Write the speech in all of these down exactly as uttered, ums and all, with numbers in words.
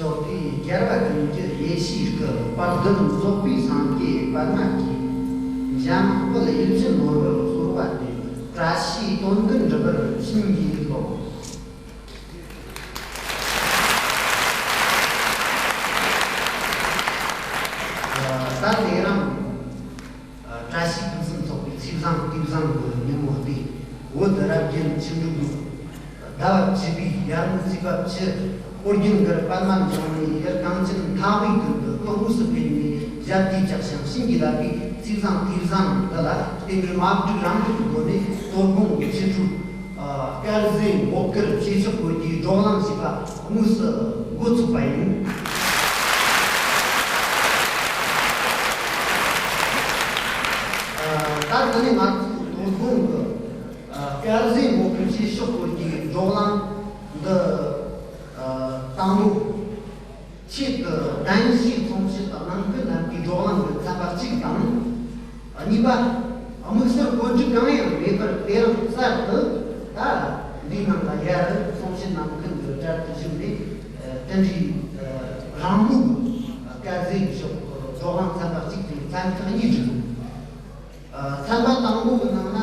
ཕྱོགས་དེའི་རྒྱལ་བ་ཀུན་གྱི་ཡེ་ཤེས་སྐུ། དཔལ་ལྡན་རྫོགས་པའི་སངས་རྒྱས་པདྨ་གིས། འཇམ་དཔལ་ཡིད་བཞིན་ནོར་བུར་གསོལ་བ་འདེབས། བཀྲ་ཤིས་དོན་ཀུན་འགྲུབ་པར་བྱིན་གྱིས་རློབས། ད་དེ་རིང་བཀྲ་ཤིས་ཕུན་སུམ་ཚོགས་པའི་ཚེས་བཟང་དུས་བཟང་གི་ཉིན་མོ་སྟེ། བོད་རབ་རྒྱན་ཆོས་འབྲུག་ལུགས་ཟླ་བ་བཅུ་པའི་ཡར་ངོའི་ཚེས་པ་བཅུ། ཨོ་རྒྱན་གྱི་པདྨ་འབྱུང་གནས་ཡུལ་གངས་ཅན་མཐའ་དབུས་ཀྱི་འདུ་ཁང་དངོས་སུ་ཕེབས་ནས་ཞབས་ཀྱིས་བཅགས་ཤིང་བྱིན་གྱིས་བརླབས་པའི་ཚེས་བཟང་དུས་བཟང་འདི་ལ་བསྟན་པའི་མ་བསྒྲིགས་རང་བསྒྲིགས་ཀྱི་སྒོ་ནས་དོལ་སྒོམ་གྱི་ཆོས་སྒྲུབ། དཀར་ཟས་འབོག་དཀར་ཆོས་ཕྱོགས་སྐོར་གྱི་བགྲོ་གླེང་ཞེས་པ་དངོས་སུ་འགོ་ཚུགས་པ་ཡིན། ད་དེ་ནས་ང་ཚོས་དོལ་སྒོམ་གྱི་དཀར་ཟས་འབོག་དཀར་ཆོས་ཕྱོགས་སྐོར་གྱི་བགྲོ་གླེང་འདི་དང་པོ། ཆེད་དུ་གདན་ཞུས་ཚོམས་ཞིབ་གནང་མཁན་རྣམས་ཀྱི་བགྲོ་གླེང་གི་ཚན་པ་གཅིག་དང་། གཉིས་པ། དམིགས་བསལ་བཀོད་སྒྲིག་གང་ཡང་མེད་པར་དེ་རིང་གསར་དུ་ད་འདིའི་ནང་ལ་ཡར་ཚོམས་ཞིབ་གནང་མཁན་གྱི་གྲལ་དུ་ཞུགས་ནས་དེ་འདྲའི་རང་ལུགས་དཀར་ཟས་ཕྱོགས་བགྲོ་གླེང་ཚན་པ་གཅིག་དང་ཚན་ཁག་གཉིས་བསྒྲིགས་འདུག་ཚན་པ་དང་པོ་གི་ནང་ན།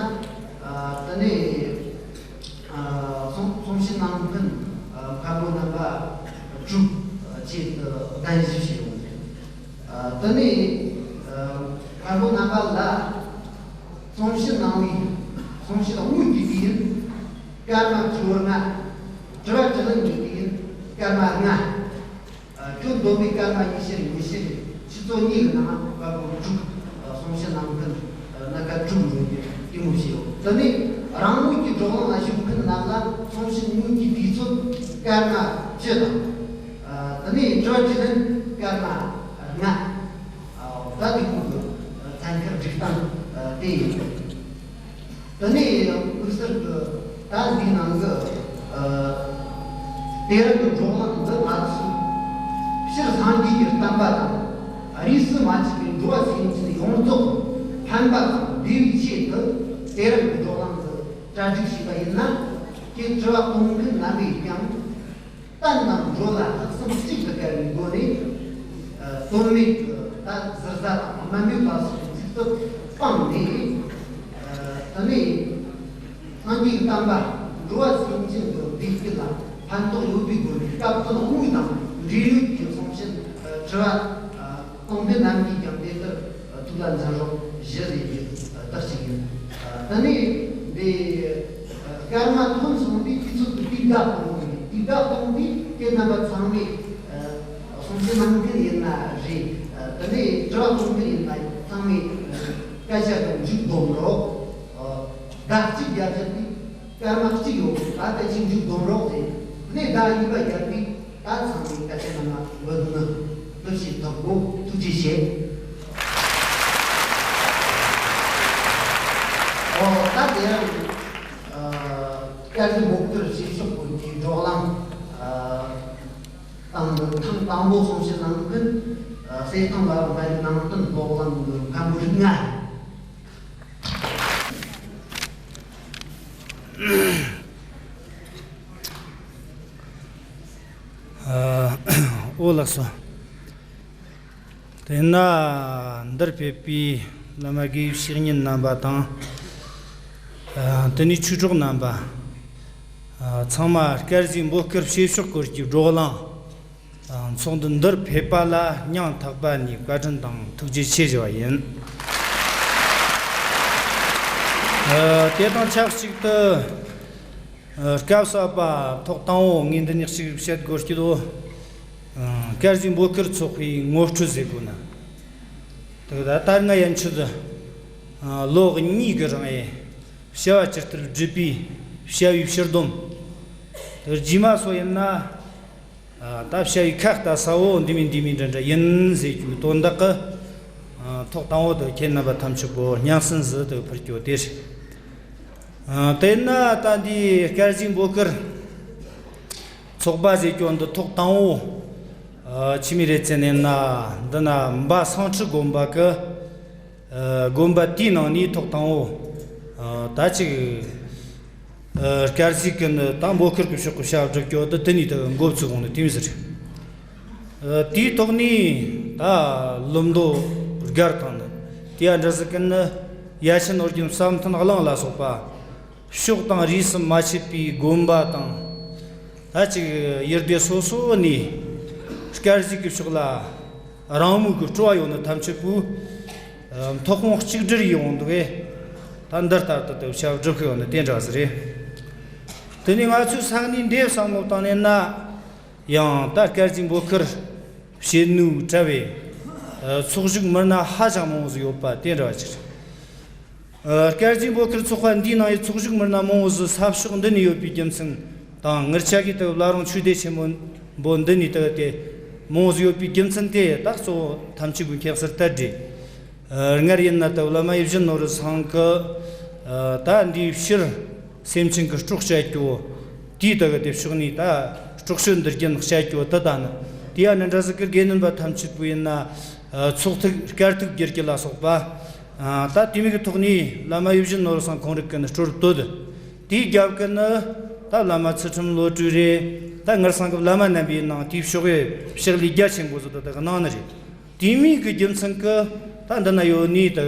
ཨ། དེ་ནས། ཨ། ཚོམས་ཚོམས་ཞིབ་གནང་མཁན། ཨ། མཁན་པོ་རྣམ་པ་དྲུག་ཆེད་དུ་གདན་ཞུ་བྱས་ཡོད་རེད། ཨ། དེ་ནས། ཨ། མཁན་པོ་རྣམ་པ་ལ་ཚོམས་ཞིབ་གནང་བའི་ཚོམས་ཞིབ་དངོས་ཀྱི་དུས་ཡུན་སྐར་མ་བཅུ་ལྔ། དྲི་བ་དྲིས་ལན་གྱི་དུས་ཡུན་སྐར་མ་ལྔ། ཨ། ཁྱོན་བསྡོམས་པའི་སྐར་མ་ཉི་ཤུ་རེ། ཉི་ཤུ་རེ། ཆུ་ཚོད་གཉིས་ཀྱི་ནང་མཁན་པོ་དྲུག་ཨ། ཚོམས་ཞིབ་གནང་མཁན། ཨ། སྣ་ཁ་དྲུག་འགྲོ་རྒྱུ་གཏན་འབེབས་བྱས་ཡོད། དེ་ནས་རང་མོས་ཀྱི་བགྲོ་གླེང་ལ་ཞུགས་མཁན་རྣམས་ལ་ཚོམས་ཞིབ་དངོས་ཀྱི་དུས་ཚོད་སྐར་མ་བཅུ་དང་། ཨ། དེ་ནས་དྲི་བ་དྲིས་ལན་སྐར་མ་ལྔ། ཨ། ད་དེ་ཁོང་གི་ཚན་ཁག་སྒྲིག་སྟངས་དེ་ཡིན། དེ་ནས་དམིགས་བསལ་གྱི་ད་འདིའི་ནང་གི། ཨ། དེ་རིང་གི་བགྲོ་གླེང་འདི་ང་ཚོས་སྤྱིར་སངས་རྒྱས་ཀྱི་བསྟན་པ་དང་། རིས་སུ་མ་ཆད་པའི་འགྲོ་བ་སེམས་ཅན་ཡོངས་རྫོགས་ཕན་པ་དང་བདེ་བའི་ཆེད་དུ་དེ་རིང་གི་བགྲོ་གླེང་འདི་གྲ་སྒྲིག་བྱས་པ་ཡིན་ན། ཁྱེད་དྲི་བ་གཏོང་མཁན་རྣམ་པས་ཀྱང་། བསྟན་དང་འགྲོ་ལ་ལྷག་བསམ་གཅིག་ཏུ་དཀར་བའི་སྒོ་ནས། ཨ། དོན་མེད་ཀྱི་ད་ཟུར་ཟ་དང་དམའ་འབེབས་ལ་སོགས་པའི་ཚིག་རྩུབ་སྤངས་ནས། ཨ། དེ་ནས་སངས་རྒྱས་བསྟན་པ་འགྲོ་བ་སེམས་ཅན་གྱི་བདེ་སྐྱིད་ལ་ཕན་ཐོགས་ཡོད་པའི་སྒོ་ནས་སྐབས་དོན་དངོས་དང་འབྲེལ་ཡོད་ཀྱི་གསུང་བཤད་ཨ། དྲི་བ་གཏོང་མཁན་རྣམས་ཀྱིས་ཀྱང་དེ་ལྟར་ཐུགས་ལ་འཛིན་རོགས་ཞུ་ཟེར་རྒྱུ་དེ་གཅིག་ཡིན། དེ་ནས་འདི་སྐར་མ་ཐོན་སོང་དུས་དུས་ཚོད་ཀྱི་དུས་བཀག་གཏོང་དགོས་ཡིན། དུས་བཀག་གཏོང་དུས་ཁྱེད་རྣམ་པ་ཚང་མས་གསུང་བཤད་གནང་མཁན་ཡིན་ན་རེད། དེ་ནས་དྲི་བ་གཏོང་མཁན་ཡིན་ན་ཚང་མས་སྐད་ཆ་དང་མཇུག་སྡོམ་རོགས། ཟླ་གཅིག་བརྒྱབ་བཞག་དུས་སྐར་མ་གཅིག་ཡོད། ད་ལྟ་ཅིག་མཇུག་སྡོམ་རོགས་ཟེར། ནས་ཟླ་གཉིས་པ་བརྒྱབ་དུས་ད་ཚང་མས་སྐད་ཆ་གནང་ན་འོས་ནི་འདུ་ཤེས་ཐོབ་གོ། ཐུགས་རྗེ་ཆེ། ཨོ་ད་དེ་རིང་སྐར་འཛིན་འབོད་སྐུལ་བྱེད་ཕྱོགས་སྐོར་གྱི་བགྲོ་གླེང་དང་ཐེངས་དང་པོ་གསུང་བཤད་གནང་མཁན་གསེར་ཐང་བླ་རུང་བོད་རིགས་ནང་བསྟན་སློབ་གླིང་གི་མཁན་པོ་རིགས་ལྔ། ཨ། ཨོ་ལགས་སོ། དེས་ན་འདིར་ཕེབས་པའི་བླ་མ་དགེ་བའི་བཤེས་གཉེན་རྣམ་པ་དང་། ཨ། དེ་ནས་ཆོས་གྲོགས་རྣམ་པ། ཨ། ཚང་མ་སྐར་འཛིན་འབོད་སྐུལ་བྱེད་ཕྱོགས་སྐོར་གྱི་བགྲོ་གླེང་ཚོགས་འདུ་འདིར་ཕེབས་པ་ལ་སྙིང་ཐག་པ་ནས་བཀའ་དྲིན་དང་ཐུགས་རྗེ་ཆེ་ཞུ་བ་ཡིན། ཨ། དེ་དང་ཆབས་ཅིག་ཏུ། ཨ། སྐབས་གསར་པ་ཐོག་དང་པོ་ངས་འདི་ནས་ཅིག་བཤད་དགོས་ཀྱི་འདུག། ཨ། སྐར་འཛིན་འབོད་སྐུལ་ཚོགས་པའི་ངོ་སྤྲོད་ཟེར་དགོས་ན། དེ་ད་ལྟ་ང་ཡན་ཆོད། ཨ། ལོ་གཉིས་ཀྱི་རིང་ཨེ་བྱ་བ་ཇི་ལྟར་བསྒྲུབས་པའི་བྱ་བའི་ཕྱིར་སྡོམ། དེ་རྗེས་མ་སོགས་ཡིན་ན། ཨ། ད་བྱ་བའི་ཁ་ལྟ་ས་བོ་འདི་མིན་འདི་མིན་འདྲ་འདྲ་ཡིན་ཟེར་རྒྱུའི་དོན་དག་གི། ཨ། ཐོག་དང་པོ་དེ་ཁྱེད་རྣམ་པ་ཐམས་ཅད་པོ་སྙན་སེང་ཟིག་དེ་ཕུལ་རྒྱུ་དེ་རེད། ཨ། དེས་ན་ད་འདི་སྐར་འཛིན་འབོད་སྐུལ་ཚོགས་པ་ཟེར་རྒྱུ་འདི་ཐོག་དང་པོ། ཨ། ཆི་མོ་རེད་ཟེར་ན་ན། འདི་ན་འབའ་སེང་ཁྲི་དགོན་པ་གི། ཨ། དགོན་པ་དེའི་ནང་ནས་ཐོག་དང་པོ། ཨ། ད་ཅིག་ཨ། སྐར་འཛིན་གི་ནི་ད་འབོད་སྐུལ་གི་ཕྱོགས་གི་བྱ་བ་སྒྲུབ་རྒྱུ་དེ་དེ་ནས་ད་འགོ་བཙུགས་འོང་ནི་དེ་མོ་ཟིག་རེད། ཨ། དེའི་ཐོག་ནས་ད་ལམ་མདོ་སྒར་དང་ནི་དེ་ཡ་འདྲ་ཟིག་གི་ནི་ཡ་ཆེན་ཨོ་རྒྱན་བསམ་གཏན་གླིང་ལ་སོགས་པ་ཕྱོགས་དང་རིས་སུ་མ་ཆད་པའི་དགོན་པ་དང་། ད་ཅིག་ཡུལ་སྡེ་སོ་སོ་ནས་སྐར་འཛིན་གི་ཕྱོགས་ལ་རང་མོས་གི་སྤྲོ་བ་ཡོད་ནི་ཐམས་ཅད་པོས། ཨ། ཐོག་ཁོངས་གཅིག་སྒྲིལ་ཡོང་འདུག་གས། ད་འདི་ལྟར་དུ་དེ་བྱ་བ་སྒྲུབ་ཀྱི་ཡོད་ནི་དེ་འདྲ་ཟིག་རེད། དེ་ནས་ང་ཚོའི་ས་གནས་འདིའི་བསམ་བློ་བཏང་ནས་ན། ཡང་ད་སྐར་འཛིན་འབོད་སྐུལ་བྱེད་ནུས་བྲལ་བའི། ཨ། ཚོགས་ཞུགས་མི་སྣ་ཧ་ཅང་མང་བོ་ཟིག་ཡོད་པ་དེ་འདྲ་བ་ཅིག་རེད། ཨ། སྐར་འཛིན་འབོད་སྐུལ་ཚོགས་པ་འདིའི་ནང་ཡི་ཚོགས་ཞུགས་མི་སྣ་མང་བོ་ཟིག་ས་ཕྱོགས་འདི་ནས་ཡོད་པའི་རྒྱུ་མཚན་དང་། ངེད་ཅག་གི་དུ་བླ་རུང་ཆོས་སྡེ་ཆེན་མོ་འདི་ནས་དུ་དེ་མང་བོ་ཟིག་ཡོད་པའི་རྒྱུ་མཚན་དེ་ད་གཙོ་བོ་ཐམས་ཅད་པོས་ཁྱད་གསར་ལྟར་འདྲི། ཨ། སྔར་ཡིན་ན་ད་བླ་མ་ཡིད་བཞིན་ནོར་བུ་ཚང་གི། ཨ། ད་འདིའི་ཕྱིར་སེམས་ཅན་གྱི་སྲོག་བཅད་རྒྱུ། དེའི་ད་གི་དེ་ཕྱོགས་ནས་ད་སྲོག་གཅོད་འདི་རྒྱུན་བཅད་རྒྱུ་དེ་ད་ནི། དེ་ཡང་ནི་འདྲ་ཟིག་གི་དགེ་འདུན་པ་ཐམས་ཅད་པོ་ཡིན་ན། ཨ། ཚོགས་ཐུག་སྐར་ཐུག་བསྒྱུར་རྒྱུ་ལ་སོགས་པ། ཨ། ད་དེ་མིག་གི་ཐོག་ནས་བླ་མ་ཡིད་བཞིན་ནོར་བུ་ཚང་ཁོང་རིགས་ཀྱི་ནི་སྲོལ་བཏོད། དེའི་རྒྱབ་ཀྱི་ནི་ད་བླ་མ་ཚུལ་ཁྲིམས་བློ་གྲོས་རེད། ད་ངེད་ཚང་གི་བླ་མ་རྣམ་པའི་ནང་དེའི་ཕྱོགས་ཡི་ཕྱག་ལས་རྒྱ་ཆེན་པོ་ཟིག་ད་ད་གི་གནང་ནི་རེད། དེ་མིན་གྱི་རྒྱུ་མཚན་གྱིས་ད་འདི་ན་ཡོད་ནི་ད་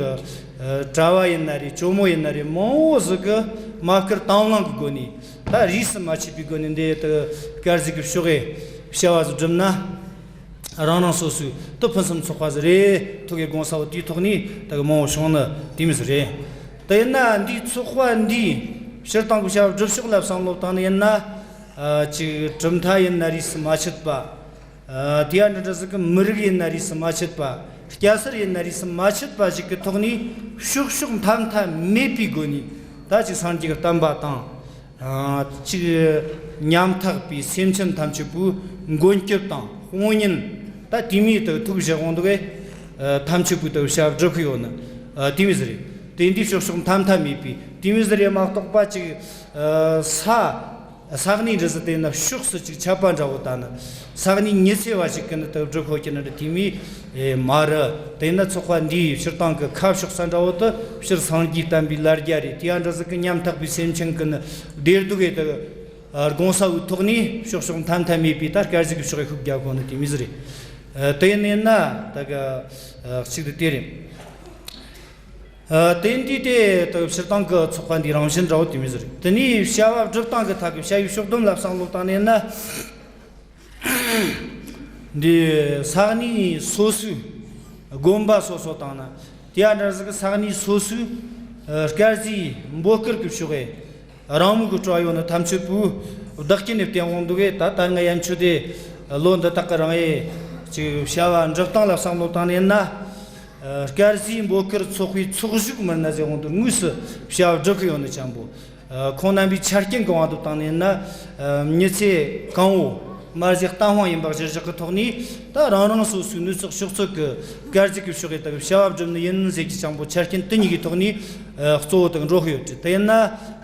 གྲྭ་བ་ཡིན་ན་རེད། ཇོ་མོ་ཡིན་ན་རེད། མང་བོ་ཟིག་གིས་མ་བསྐུལ་དང་བླངས་ཀྱི་སྒོ་ནས། ད་རིས་སུ་མ་ཆད་པའི་སྒོ་ནས་འདི་ད་སྐར་འཛིན་གི་ཕྱོགས་ཀྱི་བྱ་བ་ཟིག་བསྒྲུབས་ན། རང་རང་སོ་སོའི་ད་ཕུན་སུམ་ཚོགས་པ་ཟིག་རེད་ཐུག་གི་དགོངས་ས་བོ་དེའི་ཐོག་ནས་ད་གི་མང་བོ་བྱུང་ནི་དེ་མོ་ཟིག་རེད། ད་ཡིན་ན་འདིའི་ཚོགས་པ་འདིའི་སྤྱིར་བཏང་གི་བྱ་བ་སྒྲུབ་ཕྱོགས་ལ་བསམ་བློ་བཏང་ནི་ཡིན་ན། ཨ། ཅིག་གྲུབ་མཐའ་ཡིན་ན་རིས་སུ་མ་ཆད་པ། ཨ། དེ་ཡང་འདི་འདྲ་ཟིག་གི་མི་རིགས་ཡིན་ན་རིས་སུ་མ་ཆད་པ། སྐྱ་སེར་ཡིན་ན་རིས་སུ་མ་ཆད་པ་ཞིག་གི་ཐོག་ནས་ཕྱོགས་ཕྱོགས་མཐའ་མཐའ་མེད་པའི་སྒོ་ནས་ད་ཅིག་སངས་རྒྱས་ཀྱི་བསྟན་པ་དང་། ཨ། ཅིག་ཉམ་ཐག་པའི་སེམས་ཅན་ཐམས་ཅད་པོའི་མགོན་སྐྱབས་དང་དཔུང་གཉེན་ད་དེ་མོ་ད་ཐུག་བཞག་འོང་འདུག་གས། ཨ། ཐམས་ཅད་པོས་ད་བྱ་བ་སྒྲུབ་ཀྱི་ཡོད་ནི། ཨ། དེ་མོ་ཟིག་རེད། དེ་འདི་ཕྱོགས་ཕྱོགས་མཐའ་མཐའ་མེད་པའི་དེ་མོ་ཟིག་རེད་མ་གཏོགས་པ་ཅིག་ཨ། ས། ས་གནས་འདྲ་ཟིག་དེ་ན་ཕྱོགས་སུ་ཅིག་ཆད་པ་འདྲ་བོ་ད་ནི། ས་གནས་ཉི་ཚེ་བ་ཞིག་གི་ནི་ད་སྒྲུབ་ཁོ་གི་ནི་དེ་མོ་མ་རེད། དེ་ན་ཚོགས་པ་འདིའི་སྤྱིར་བཏང་གི་ཁ་ཕྱོགས་ས་འདྲ་བོ་དེ་སྤྱིར་སངས་རྒྱས་བསྟན་པའི་ལ་རྒྱ་རེད། དེ་ཡང་འདྲ་ཟིག་གི་ཉམ་ཐག་པའི་སེམས་ཅན་གི་ནི་བདེ་སྡུག་གི་ད་དགོངས་ས་བོའི་ཐོག་ནས་ཕྱོགས་ཕྱོགས་མཐའ་མཐའ་མེད་པའི་ད་སྐར་འཛིན་གི་ཕྱོགས་ཡི་ཤུགས་རྒྱག་གོ་ནི་དེ་མོ་ཟིག་རེད། ཨ། དེ་ནས་ན་ད་ག་ཨ། གཅིག་ཏུ་དེ་རེད། ཨ། དེ་འདི་དེ་ད་སྤྱིར་བཏང་གི་ཚོགས་པ་འདི་རང་བཞིན་འདྲ་བོ་དེ་མོ་ཟིག་རེད། དེ་ནས་བྱ་བ་སྒྲུབ་སྟངས་གི་ཐད་ཀྱི་བྱ་བའི་ཕྱོགས་སྡོམ་ལ་བསམ་བློ་བཏང་ནས་ན། འདི་ས་གནས་སོ་སོའི་དགོན་པ་སོ་སོ་དང་ན། དེ་ཡང་འདྲ་ཟིག་གི་ས་གནས་སོ་སོའི་ཨ་དཀར་ཟས་འབོད་སྐུལ་གྱི་ཕྱོགས་ཨེ། རང་མོས་གི་སྤྲོ་བ་ཡོད་ནི་ཐམས་ཅད་པོས་བདག་རྐྱེན་ནས་བསྟེན་འོང་འདུག་གས། ད་ད་ང་ཡན་ཆོད་དེ་ལོ་འདི་དག་གི་རང་ཨེ་ཅིག་བྱ་བ་འགྲུབ་སྟངས་ལ་བསམ་བློ་བཏང་ནས་ན། ཨ་དཀར་ཟས་འབོད་སྐུལ་ཚོགས་པའི་ཚོགས་ཞུགས་མི་སྣ་ཟེར་འོང་དུ་དངོས་སུ་བྱ་བ་སྒྲུབ་གི་ཡོད་ནི་ཅན་པོ། ཨ་ཁོང་རྣམ་པའི་ཆ་རྐྱེན་གང་བ་དུ་བཏང་ནས་ན། ཨ་མྱི་ཚེ་གང་བོ་དམར་ཟས་གཏམ་དཔང་ཡིན་པ་གཞིར་བཞག་གི་ཐོག་ནས། ད་རང་རང་སོ་སོའི་ནུས་ཚོགས་ཤོག་ཚོད་ཀྱི་དཀར་ཟས་ཀྱི་ཕྱོགས་ཀྱི་དག་བྱ་བ་སྒྲུབ་ནི་ཡིན་ཟེར་གྱི་ཅན་པོ་ཆ་རྐྱེན་དེ་གཉིས་ཀྱི་ཐོག་ནས་ཨ་གཙོ་བོ་དག་འགྲོ་གི་ཡོད་དེ། དེ་ཡིན་ན་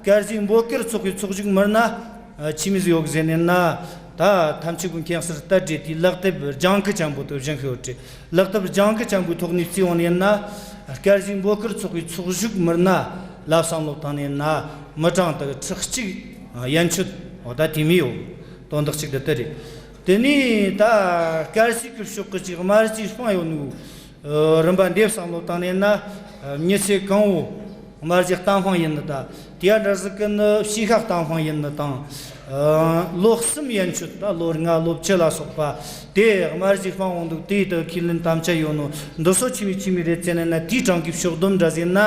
དཀར་ཟས་འབོད་སྐུལ་ཚོགས་པའི་ཚོགས་ཞུགས་མི་སྣ་ཨ་ཆི་མི་ཟིག་ཡོད་གི་ཟེར་ནས་ན། ད་ཐམས་ཅད་ཀྱི་མཁྱེན་གསལ་ལྟར་བྲིས་ཏེ་ལག་དེབ་སྦྱང་གི་ཅན་པོ་དུ་བཞེངས་གི་ཡོད་དེ། ལག་དེབ་སྦྱང་གི་ཅན་པོའི་ཐོག་ནས་བརྩིས་འོང་ཡིན་ན། དཀར་ཟས་འབོད་སྐུལ་ཚོགས་པའི་ཚོགས་ཞུགས་མི་སྣ་ལ་བསམ་བློ་བཏང་ནས་ན། མི་གྲངས་དག་ཁྲི་གཅིག་ཡན་ཆོད་འོ་ད་དེ་མི་ཡོད། དོན་དག་གཅིག་འདི་ལྟར་རེད། དེ་ནས་ད་དཀར་ཟས་ཀྱི་ཕྱོགས་ཀྱི་ཅིག་དམར་ཟས་སྤང་ཡོད་ནོ། ཨ་རིམ་པ་འདེབས་བསམ་བློ་བཏང་ནས་ན། ཨ་མྱི་ཚེ་གང་བོ་དམར་ཟས་གཏམ་དཔང་ཡིན་ནི་ད། དེ་ཡང་འདྲ་ཟིག་གི་ནི་ཕྱི་ཁ་གཏམ་དཔང་ཡིན་ནི་དང་། ཨ་ལོ་གསུམ་ཡན་ཆོད་ད་ལོ་ལྔ་ལོ་བཅུ་ལ་སོགས་པ་དེ་དམར་ཟས་སྤང་འོང་འདུག། དེ་ད་ཁས་ལེན་དམ་བཅའ་ཡོད་ནོ་འདི་སོ་ཆི་མི་ཆི་མི་རེད་ཟེར་ནས་ན། དེའི་གྲངས་ཀའི་ཕྱོགས་བསྡོམས་འདྲ་ཟིན་ན།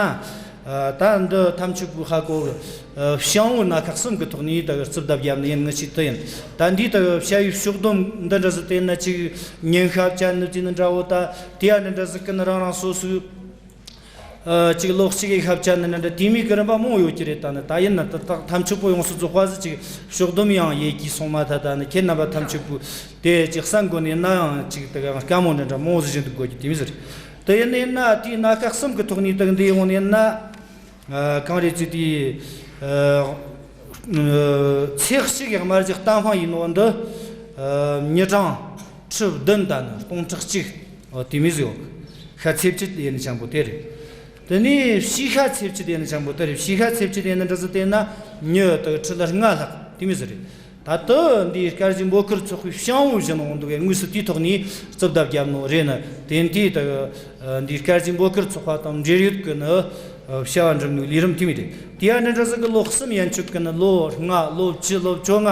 ཨ་ད་འདི་ཐམས་ཅད་པོའི་ཧ་གོ་གི། ཨ་བྱང་བུ་སྣ་ཁ་གསུམ་གི་ཐོག་ནས་ད་རྩིབ་བརྡབ་བརྒྱབ་ནི་ཡིན། ངི་ཆི་དེ་ཡིན། ད་འདི་ད་བྱ་བའི་ཕྱོགས་བསྡོམས་འདི་འདྲ་ཟིག་དེ་ན་ཅིག་ཉིན་ཤབ་བཅད་ནི་ཟིན་ནི་འདྲ་བོ། ད་དེ་ཡང་འདི་འདྲ་ཟིག་གི་ནི་རང་རང་སོ་སོའི་ཨ་ཅིག་ལོ་གཅིག་གི་ཤབ་བཅད་ནི་འདྲ་འདྲ་དེ་མི་གི་རིམ་པ་མང་བོ་ཡོད་ཀྱི་རེད། ད་ནི་ད་ཡིན་ན་ད་ད་ཐམས་ཅད་པོ་ཡོངས་སུ་རྫོགས་པ་ཟིག་ཅིག་ཕྱོགས་བསྡོམས་ཡང་ཡེ་གི་སོང་མ་ད། ད་ནི་ཁྱེད་རྣམ་པ་ཐམས་ཅད་པོ་དེ་ཅིག་གསན་དགོས་ནས་ན་ཡང་ཅིག་ད་ག་དཀའ་མོ་འདྲ་འདྲ་མང་བོ་ཟིག་བཞིན་དུ་དགོས་ཀྱི་དེ་མི་ཟེར། དེ་ཡིན་ནས་ན་དེའི་སྣ་ཁ་གསུམ་གི་ཐོག་ནས་ད་འདི་ཡོང་ནས་ན། ཨ་གང་རེད་ཅེ་དེ། ཨ་ཚེས་གཅིག་གི་དམར་ཟས་གཏམ་དཔང་ཡིན་ནོ་འདི། ཨ་མྱི་གྲངས་ཁྲི་བདུན་དང་ནི་སྟོང་ཕྲག་གཅིག། ཨོ་དེ་མི་ཟིག་ཡོད། ཤ་ཚེ་བཅུད་ཡིན་ནི་ཅན་པོ་དེ་རེད། དེ་ནས་ཕྱི་ཤ་ཚེ་བཅུད་ཡིན་ནི་ཅན་པོ་དེ་རེད། ཕྱི་ཤ་ཚེ་བཅུད་ཡིན་ནི་འདྲ་ཟིག་དེ་ན་མྱི་དག་ཁྲི་ལ་ལྔ་ལྷག་དེ་མི་ཟིག་རེད། ད་ལྟ་འདིའི་དཀར་ཟས་འབོད་སྐུལ་ཚོགས་པའི་བྱང་བུ་བཞིན་འོང་འདུག་གས། དངོས་སུ་དེའི་ཐོག་ནས་རྩིབ་བརྡབ་བརྒྱབ་ནོ་རེད་ན། དེ་འདིའི་ད་འདིའི་དཀར་ཟས་འབོད་སྐུལ་ཚོགས་པ་དང་འབྲེལ་ཡོད་ཀྱི་ནི་བྱ་བ་འགྲུབ་ནོའི་ལས་རིམ་དེ་མི་རེད། དེ་ཡང་འདི་འདྲ་ཟིག་གི་ལོ་གསུམ་ཡན་ཆོད་ཀྱི་ནི་ལོ་ལྔ་ལོ་བཅུ་ལོ་བཅོ་ལྔ།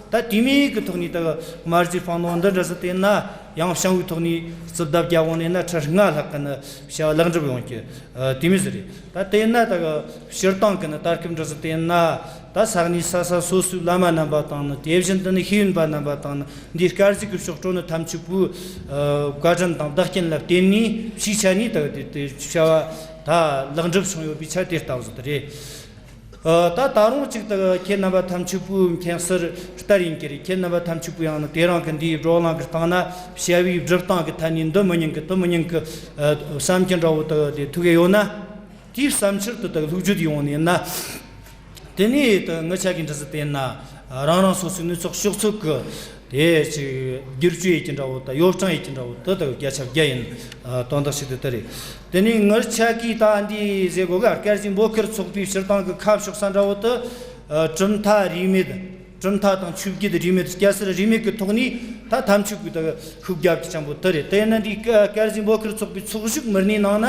ད་དེ་མིའི་གི་ཐོག་ནས་ད་དམར་ཟས་སྤང་ནོ་འདི་འདྲ་ཟིག་དེ་ན་ཡང་བྱང་བུའི་ཐོག་ནས་རྩིབ་བརྡབ་བརྒྱབ་འོང་ནས་ན་ཁྲི་ལྔ་ལྷག་གི་ནི་བྱ་བ་ལེགས་འགྲུབ་ཡོང་རྒྱུ། ཨ་དེ་མི་ཟེར་རེད། ད་དེ་ན་ད་གི་སྤྱིར་བཏང་གི་ནི་ད་སྐབས་འདྲ་ཟིག་དེ་ན་ད་ས་གནས་ས་ས་སོ་སོའི་བླ་མ་རྣམ་པ་དང་ནི། དེ་བཞིན་དུ་ནི་ཤེས་ཡོན་པ་རྣམ་པ་དང་ནི། འདིའི་དཀར་ཟས་ཀྱི་ཕྱོགས་སྤྲོ་ནི་ཐམས་ཅད་པོའི་ཨ་བཀའ་དྲིན་དང་བདག་རྐྱེན་ལ་བརྟེན་ནས་ཕྱིའི་ཆ་ནས་ད་དེ་དེ་བྱ་བ་ད་ལེགས་འགྲུབ་བྱུང་ཡོད་པའི་ཆ་དེ་ལྟ་བུ་ཟིག་ད་རེད། ཨ་ད་ད་རུང་གཅིག་ད་ཁྱེད་རྣམ་པ་ཐམས་ཅད་པོའི་མཁྱེན་གསལ་ལྟར་ཡིན་གྱི་རེད། ཁྱེད་རྣམ་པ་ཐམས་ཅད་པོ་ཡང་ན་དེ་རིང་གི་འདིའི་བགྲོ་གླེང་གི་སྟེང་ན་བྱ་བའི་སྒྲུབ་སྟངས་ཀྱི་ཐད་ནས་འདི་མི་ཉན་གི་དེ་མི་ཉན་གི་ཨ་བསམ་རྒྱུ་འདྲ་བོ་ད་དེ་ཐུག་གི་ཡོད་ན། དེའི་བསམ་འཆར་དུ་དག་ལྷུག་བརྗོད་ཡོང་ནས་ན། དེ་ནས་དག་ངི་ཆ་གི་འདྲ་ཟིག་བལྟས་ན། རང་རང་སོ་སོའི་ནུས་ཚོགས་ཤོག་ཚོད་ཀྱི་དེ་ཅིག་བསྒྱུར་བཅོས་ཡེད་ཀྱི་འདྲ་བོ་དང་ཡོ་བསྲང་ཡེད་ཀྱི་འདྲ་བོ་དེ་དག་བརྒྱ་ཆ་བརྒྱ་ཡིན། དོན་དག་ཞིག་དེ་ལྟར་རེད། དེ་ནས་ངི་ཆ་གི་ད་འདི་ཟེར་གོ་ག་དཀར་ཟས་འབོད་སྐུལ་ཚོགས་པའི་སྤྱིར་བཏང་གི་ཁ་ཕྱོགས་ས་འདྲ་བོ་དེ། གྲུབ་མཐའ་རིས་མེད། གྲུབ་མཐའ་དང་ཆོས་བརྒྱུད་རིས་མེད། སྐྱ་སེར་རིས་མེད་ཀྱི་ཐོག་ནས་ད་ཐམས་ཅད་ཀྱིས་ད་ཤུགས་རྒྱབ་ཀྱི་ཅན་པོ་དེ་རེད། དེ་ཡིན་ན་འདི་དཀར་ཟས་འབོད་སྐུལ་ཚོགས་པའི་ཚོགས་ཞུགས་མི་སྣའི་ནང་ན་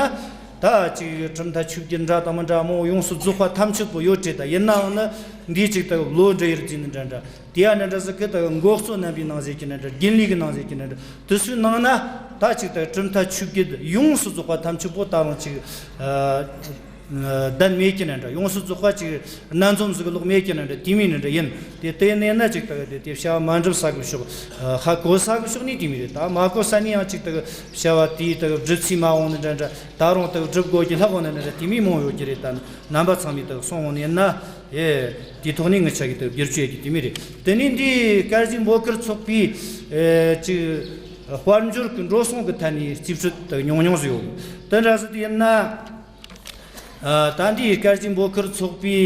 ད་ཅིག་གྲུབ་མཐའ་ཆོས་བརྒྱུད་འདྲ་དང་མི་འདྲ་མོ་ཡོངས་སུ་རྫོགས་པ་ཐམས་ཅད་པོ་ཡོད་རེད། ད་ཡིན་ནའང་ནི་འདིའི་ཅིག་ད་ལོ་འདྲ་ཡེར་འཛིན་ནི་འདྲ་འདྲ། དེ་ཡང་འདྲ་འདྲ་ཟིག་གི་ད་འགོ་གཙོ་རྣམ་པའི་ནང་ཟེར་གྱི་འདྲ་འདྲ། རྒྱུན་ལས་ཀྱི་ནང་ཟེར་གྱི་འདྲ་འདྲ། དེ་ཚོའི་ནང་ན་ད་ཅིག་ད་གྲུབ་མཐའ་ཆོས་བརྒྱུད་ཡོངས་སུ་རྫོགས་པ་ཐམས་ཅད་པོ་ད་རུང་ཅིག་ཨ། ལྡན་མེད་ཀྱི་ནི་འདྲ། ཡོངས་སུ་རྫོགས་པ་ཅིག་སྣ་འཛོམས་ཟིག་ལོག་མེད་ཀྱི་ནི་འདྲ། དེ་མིན་ནི་འདྲ་ཡིན། དེ་དེ་ནས་ན་ཅིག་ད་དེ་དེ་བྱ་བ་མ་འགྲུབ་ས་གི་ཕྱོགས། ཧ་གོ་ས་གི་ཕྱོགས་ནི་དེ་མི་རེད། ད་མ་གོ་ས་ནི་ཡང་ཅིག་ད་བྱ་བ་དེའི་ད་སྒྲུབ་ཚུལ་མ་འོང་ནི་འདྲ་འདྲ། ད་རུང་ད་སྒྲུབ་དགོས་ཀྱི་ལྷག་འོང་ནི་འདྲ་འདྲ། དེ་མི་མང་ཡོད་ཀྱི་རེད། ད་རྣམ་པ་ཚང་མས་ད་སོང་འོང་ནི་ན། ཨེ། དེའི་ཐོག་ནས་ངི་ཆ་གི་ད་བསྒྱུར་བཅོས་ཀྱི་དེ་མི་རེད། དེ་ནས་འདི་དཀར་ཟས་འབོད་སྐུལ་ཚོགས་པའི་ཨེ་ཅིག་དཔལ་འབྱོར་གྱི་འགྲོ་སོང་གི་ཐད་ནས་རྩིས་སྤྲོད་ད་ཉུང་ཉུང་ཟིག་ཡོད། དེ་འདྲ་ཟིག་ཡིན་ན། ཨ་ད་འདིའི་དཀར་ཟས་འབོད་སྐུལ་ཚོགས་པའི་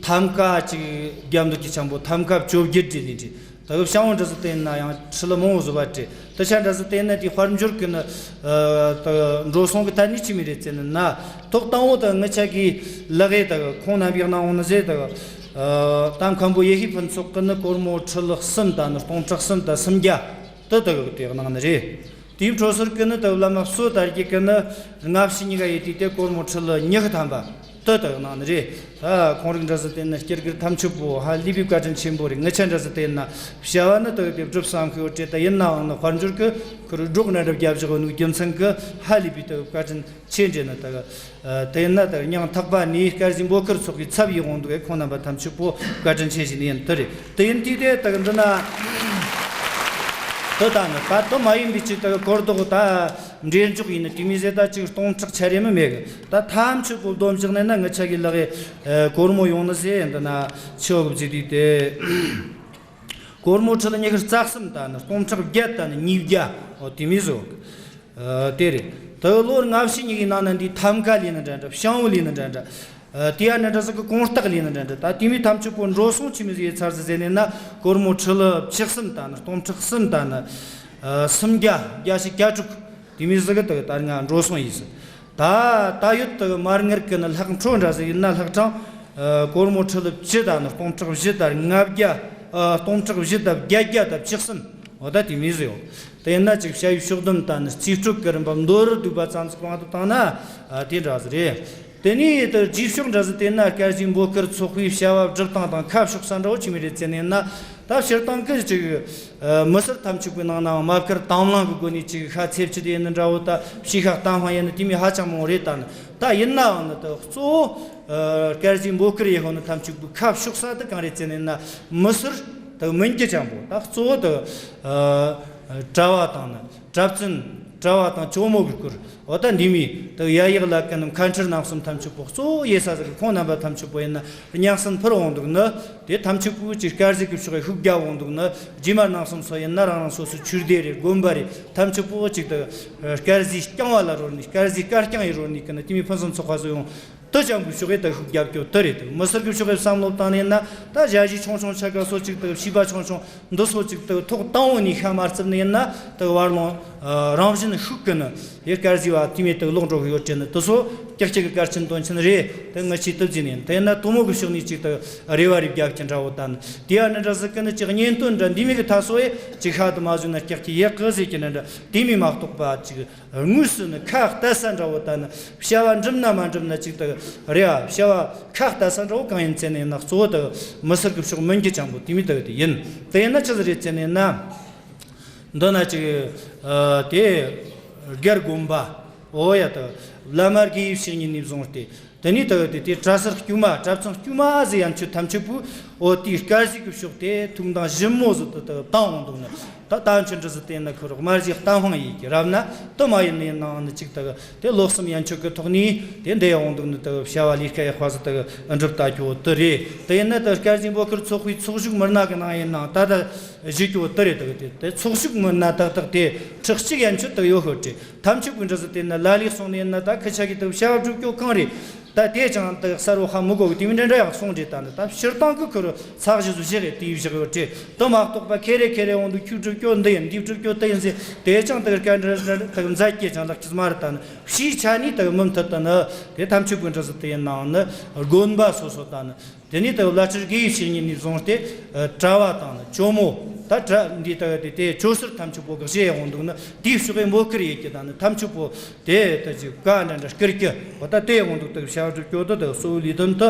ཐམ་ཀ་ཅིག་རྒྱབ་འདུག་གི་ཆེན་པོ་ཐམ་ཀ་བཅོ་བརྒྱད་རེ་ནས་རེད། ད་གི་བྱང་བུ་འདྲ་ཟིག་བལྟས་ན་ཡང་ཁྲི་ལ་མང་བོ་བཟོ་བ་རེད། དེ་ཆ་འདྲ་ཟིག་བལྟས་ན་དེ་དཔལ་འབྱོར་གི་ནི་ཨ་ད་འགྲོ་སོང་གི་ཐད་ནས་ཅི་མི་རེད་ཟེར་ན། ཐོག་དང་བོ་ད་ངི་ཆ་གི་ལག་ཨེ་ད་གི་ཁོང་རྣམ་པའི་གནང་འོང་ནི་ཟེར། ད་གི་ཨ་ད་མཁན་པོ་ཡེ་ཤེས་ཕུན་ཚོགས་གི་ནི་སྒོར་མོ་ཁྲི་ལ་གསུམ་ད་ནི་སྟོང་ཕྲག་གསུམ་ད་སུམ་བརྒྱ། དེ་དག་དེ་གནང་ནི་རེད། དེའི་འཕྲོ་ཟུར་གི་ནི་དེ་བླ་མ་སོ་དར་གྱི་གི་ནི་སྔ་ཕྱི་གཉིས་ཀ་ཡེ་དུས་དེ་སྒོར་མོ་ཁྲི་ལ་ཉི་ཤུ་ཐམ་པ། དུ་དག་གནང་ནི་རེད། ད་ཁོང་རིགས་འདྲ་ཟིག་བལྟས་ན་སྐྱེ་རྒུར་ཐམས་ཅད་པོ་ཧ་ལས་པའི་བཀའ་དྲིན་ཆེན་པོ་རེད། ངི་ཆ་འདྲ་ཟིག་བལྟས་ན་བྱ་བ་ནི་དག་དེ་སྒྲུབ་བསམ་ཤེས་ཡོད་དྲེ། ད་ཡིན་ནའང་ནི་དཔལ་འབྱོར་གི་ཁུར་སྒྲོག་ན་འདྲ་བརྒྱབ་བཞག་ཡོད་ནི་རྒྱུ་མཚན་གི་ཧ་ལས་པའི་དག་བཀའ་དྲིན་ཆེ་འདྲེ་ནི་དག་དེ་ཡིན་ན་དག་སྙིང་ཐག་པ་ནས་དཀར་ཟས་འབོད་སྐུལ་ཚོགས་པའི་ཚབ་ཡིན་འོང་འདུག་གས། ཁོང་རྣམ་པ་ཐམས་ཅད་པོ་བཀའ་དྲིན་ཆེ་ཞིག་ནི་ཡིན་དུ་རེད། དེ་ཡིན་དུས་དེ་དག་འདི་ན་དུ་ད་ནི་ད་དུ་མ་ཡིན་པའི་ཅིག་དག་གོ་ལྡོག་ད་འབྲས་འཇོག་ཡིན་ནི་དེ་མི་ཟེར། ད་ཅིག་སྟོང་ཕྲག་ཆ་རེ་མི་མེད་གི། ད་ཐམས་ཅད་པོ་བསྡོམས་བཞག་ནས་ན་ངི་ཆ་གི་ལག་གི་སྒོར་མོ་ཡོང་ནི་ཟེར་འདི་ན་ཆེ་བ་གི་བརྩིས་དུས་དེ། སྒོར་མོ་ཁྲི་ལ་ཉི་ཤུ་རྩ་གསུམ་ད་ནི་སྟོང་ཕྲག་བརྒྱད་ད་ནི་ཉིས་བརྒྱ། འོ་དེ་མི་བཟོ། ཨ་དེ་རེད། ད་ལོ་ལྔ་བཞི་གཉིས་ཀྱི་ནང་ན་འདི་ཐམ་ཀ་ལས་ནི་འདྲ་འདྲ། ཤང་བུ་ལས་ནི་འདྲ་འདྲ། ཨ་དེ་ཡང་ནི་འདྲ་ཟིག་གི་གོང་སྟག་ལས་ནི་འདྲ་འདྲ། ད་དེ་མི་ཐམས་ཅད་པོ་འགྲོ་སོང་ཆི་མི་ཟིག་ཡེ་ཚར་ཟིག་ཟེར་ནས་ན་སྒོར་མོ་ཁྲི་ལ་བཅུ་གསུམ་ད་ནི་སྟོང་ཕྲག་གསུམ་ད་ནི་ཨ་སུམ་བརྒྱ་བརྒྱ་ཞིག་བརྒྱ་དྲུག་དེ་མི་ཟིག་གི་ད་ད་ང་འགྲོ་སོང་ཡིན་ཟིག་ད་ད་ཡོད་དུ་མར་ངར་གི་ནི་ལྷག་འཕྲོ་འདྲ་ཟིག་ཡིན་ན་ལྷག་གྲངས་ཨ་སྒོར་མོ་ཁྲི་ལ་བཅུ་ད་ནི་སྟོང་ཕྲག་བཞི་ད་ལྔ་བརྒྱ། ཨ་སྟོང་ཕྲག་བཞི་ད་བརྒྱད་བརྒྱ་ད་བཅུ་གསུམ། འོ་ད་དེ་མི་ཟིག་ཡོད། དེ་ཡིན་ན་ཅིག་བྱ་བའི་ཕྱོགས་བསྡོམས་ད་ནི་རྩིས་སྤྲོད་གི་རིམ་པ་མདོ་རུ་བསྡུས་པ་ཙམ་ཟིག་གང་དུ་བཏང་ན་ཨ་དེ་འདྲ་ཟིག་རེད། དེ་ནས་དུ་རྗེས་ཕྱོགས་འདྲ་ཟིག་དེ་ན་དཀར་ཟས་འབོད་སྐུལ་ཚོགས་པའི་བྱ་བ་སྒྲུབ་སྟངས་དང་ཁ་ཕྱོགས་ས་འདྲ་བོ་ཆི་མི་རེད་ཟེར་ནས་ན། ད་སྤྱིར་བཏང་གི་ཅིག་ཨ་མི་སེར་ཐམས་ཅད་པའི་ནང་ནའང་མ་བཀར་དང་བླངས་ཀྱི་སྒོ་ནས་ཅིག་ཤ་ཚེ་བཅུད་ཡིན་ནི་འདྲ་བོ་ད་ཕྱི་ཤ་གཏམ་དཔང་ཡིན་ནི་དེ་མི་ཧ་ཅང་མང་བོ་རེད། ད་ནི་ད་ཡིན་ནའང་ནི་ད་གཙོ་བོ་ཨ་དཀར་ཟས་འབོད་སྐུལ་ཡེ་ཧོ་ནི་ཐམས་ཅད་པའི་ཁ་ཕྱོགས་ས་དེ་གང་རེད་ཟེར་ནས་ན། མི་སེར་ད་མིན་གྱི་ཅང་པོ་ད་གཙོ་བོ་ད་ཨ་གྲྭ་བ་དང་ནི་གྲྭ་བཙུན། གྲྭ་བ་དང་ཇོ་མོ་གི་སྐོར། འོ་ད་འདི་མི་ད་ཡ་ཡག་ལ་ཀ་ནམ་ཁ་འཁྲིར་རྣམ་གསུམ་ཐམས་ཅད་པོ་གཙོ་བོ་ཡེ་ས་ཟིག་གི་ཁོང་རྣམ་པ་ཐམས་ཅད་པོ་ཡིན་ན་སྙན་སེང་ཕུལ་འོང་འདུག་ནི། དེ་ཐམས་ཅད་པོ་ཅིག་དཀར་ཟས་ཀྱི་ཕྱོགས་ཧེ་ཤུགས་རྒྱག་འོང་འདུག་ནི། རྗེས་མ་རྣམ་གསུམ་སོ་ཡིན་ན་རང་རང་སོ་སོའི་ཆོས་སྡེ་རེད། དགོན་པ་རེད། ཐམས་ཅད་པོ་ཅིག་ད་དཀར་ཟས་རྐྱང་བ་ལ་རོལ་ནི། དཀར་ཟས་དཀར་རྐྱང་ཡི་རོལ་ནི་ཀི་ནི་དེ་མི་ཕུན་སུམ་ཚོགས་པ་བཟོ་ཡོང་དུ་ཅང་གི་ཕྱོགས་ཧེ་ད་ཤུགས་རྒྱབ་སྐྱོ་དུ་རེད། དུ་མི་སེར་གྱི་ཕྱོགས་ཧེ་བསམ་བློ་བཏང་ནས་ན་ད་ཞ་ཞི་ཆུང་ཆུང་ཆ་ག་སོ་ཅིག་ད་བྱིས་པ་ཆུང་ཆུང་འདི་སོ་ཅིག་ད་ཐོག་དང་བོ་ནས་ཤ་མ་རྩིབ་ནས་ཡིན་ན་ད་བར་ལོང་རང་བཞིན་ཤུགས་ཀྱི་ནི་ཡེ་དཀར་ཟས་བ་དེ་མེད་དུ་ལོག་འགྲོ་གི་ཡོད་དྲན་ནི་དུ་སོ་ཀྱག་ཀྱག་གི་དཀར་ཆེན་དོན་ཆེན་རེད། དེ་ངི་ཆེ་དུ་བརྩིས་ནས་དེ་ན་དུ་མོ་གི་ཕྱོགས་ནས་ཅིག་ད་རེ་བ་རེ་རྒྱབ་ཀྱི་འདྲ་བོ་དང་དེ་ཡང་ནི་འདྲ་ཟིག་གི་ནི་ཅིག་བརྙན་སྟོན་འདྲ་འདི་མོ་གི་ཐ་སོ་ཡེ་ཅིག་ཤ་དུ་མ་བཟོས་ན་ཀྱག་ཀྱག་ཡེ་ཀི་ཟེར་གྱི་ནི་འདྲ་དེ་མོ་མ་གཏོགས་པ་ཅིག་དངོས་སུ་ནི་ཁ་གཏད་ས་འདྲ་བོ་དང་ནི་བྱ་བ་འགྲུབ་ན་མ་འགྲུབ་ན་ཅིག་ད་རེ་བ་བྱ་བ་ཁ་གཏད་ས་འདྲ་བོ་གང་ཡིན་ཟེར་ནས་ན་གཙོ་བོ་ད་མི་སེར་གི་ཕྱོགས་མིན་གྱི་ཅང་པོ་དེ་མོ་ད་དེ་ཡིན། དེ་ཡིན་ན་ཅི་ཟིག་རེད་ཟེར་ནས་ན། འདི་ན་ཅིག་ཨ་དེ་སྒར་དགོན་པ། འོ་ཡ་ད་བླ་མ་དགེ་བའི་བཤེས་གཉེན་ནས་བཟུང་སྟེ་དེ་ནས་ད་དེ་དེ་གྲྭ་སར་དཀྱུས་མ་གྲྭ་ཚང་དཀྱུས་མ་ཟེར་ཡང་ཆོས་ཐམས་ཅད་པོ་འོ་དེའི་དཀར་ཟས་ཀྱི་ཕྱོགས་དེ་ཐུགས་འདང་ཞིབ་མོ་ཟིག་ད་ད་བཏང་འོང་འདུག་ནི། ད་ད་ཆོས་འདྲི་ཟིག་བལྟས་ན་ཁོ་རོག་མར་ཞིག་གཏམ་དཔང་ཡིན་གྱི་རབ་ན་དུ་མ་ཡིན་ནི་ནང་ནི་ཅིག་ད་དེ་ལོ་གསུམ་ཡན་ཆོད་ཀྱི་ཐོག་ནས་དེ་འདི་ཡོང་འདུག་ནི། ད་བྱ་བ་ལས་ཀ་ཡག་པ་ཟིག་ད་འགྲུབ་ལྟ་རྒྱུ་དུ་རེད། དེ་ཡིན་ན་ད་དཀར་ཟས་འབོད་སྐུལ་ཚོགས་པའི་ཚོགས་ཞུགས་མི་སྣ་གི་ནང་ཡིན་ནའང་ད་ད་བཞི་རྒྱུ་དུ་རེད། ད་དེ་དེ་ཚོགས་ཞུགས་མི་སྣ་ཏག་ཏག་དེ་ཁྲི་གཅིག་ཡན་ཆོད་དུ་ཡོད་ཤོད་དེ་ཐམས་ཅད་ཀྱི་འདྲི་ཟིག་བལྟས་ན་ལ་ལས་སོང་ནས་ན་ད་ཁི་ཆ་གི་ད་བྱ་བ་སྒྲུབ་རྒྱུ་གང་རེད། ད་དེ་ཅང་ད་གསར་བོ་ཧ་མི་གོ་གི་དེ་མི་འདྲ་འདྲ་ཡང་སོང་རེད། ད་ནི་ད་སྤྱིར་བཏང་གི་ཁོ་རུ་ཚགས་ཞིག་བཟོ་བྱེད་རེད། དེའི་བཞག་ཡོད་དེ་དུ་མ་གཏོགས་པ་ཁེ་རེ་ཁེ་རེ་འོང་དུ་ཁྱུག་སྒྲུབ་རྒྱུ་འདི་ཡིན་འདི་སྒྲུབ་རྒྱུ་དེ་ཡིན་ཟེར་དེ་ཅང་ད་སྐད་འདྲ་འདྲ་ད་མཛད་སྐྱེ་ཅང་ལག་ཁྱི་མ་རེད། ད་ནི་ཕྱིའི་ཆ་ནས་ད་མུ་མཐུད་དུ་ནི་དེ་ཐམས་ཅད་ཀྱི་འདྲི་ཟིག་དེ་ཡིན་ནའང་ནི་དགོན་པ་སོ་སོ་ད་ནི། དེ་ནས་ད་བླ་སྤྲུལ་དགེ་བའི་བཤེས་གཉེན་ནས་བཟུང་སྟེ་ཨ་གྲྭ་བ་དང་ནི་ཇོ་མོ་ད་གྲྭ་འདི་ད་དེ་དེ་ཇོ་སར་ཐམས་ཅད་པོ་གི་བཞེས་ཡོང་འདུག་ནི་དེའི་ཕྱོགས་ཀྱི་འབོད་སྐུལ་ཡེད་ཀྱི་ད་ནི་ཐམས་ཅད་པོ་དེ་ད་ཅིག་བཀའ་འདྲ་འདྲ་སྐུར་གྱི་འོ་ད་དེ་ཡོང་འདུག་ད་བྱ་བ་སྒྲུབ་སྐྱོ་ད་ད་གསོ་བའི་ལས་དོན་དུ་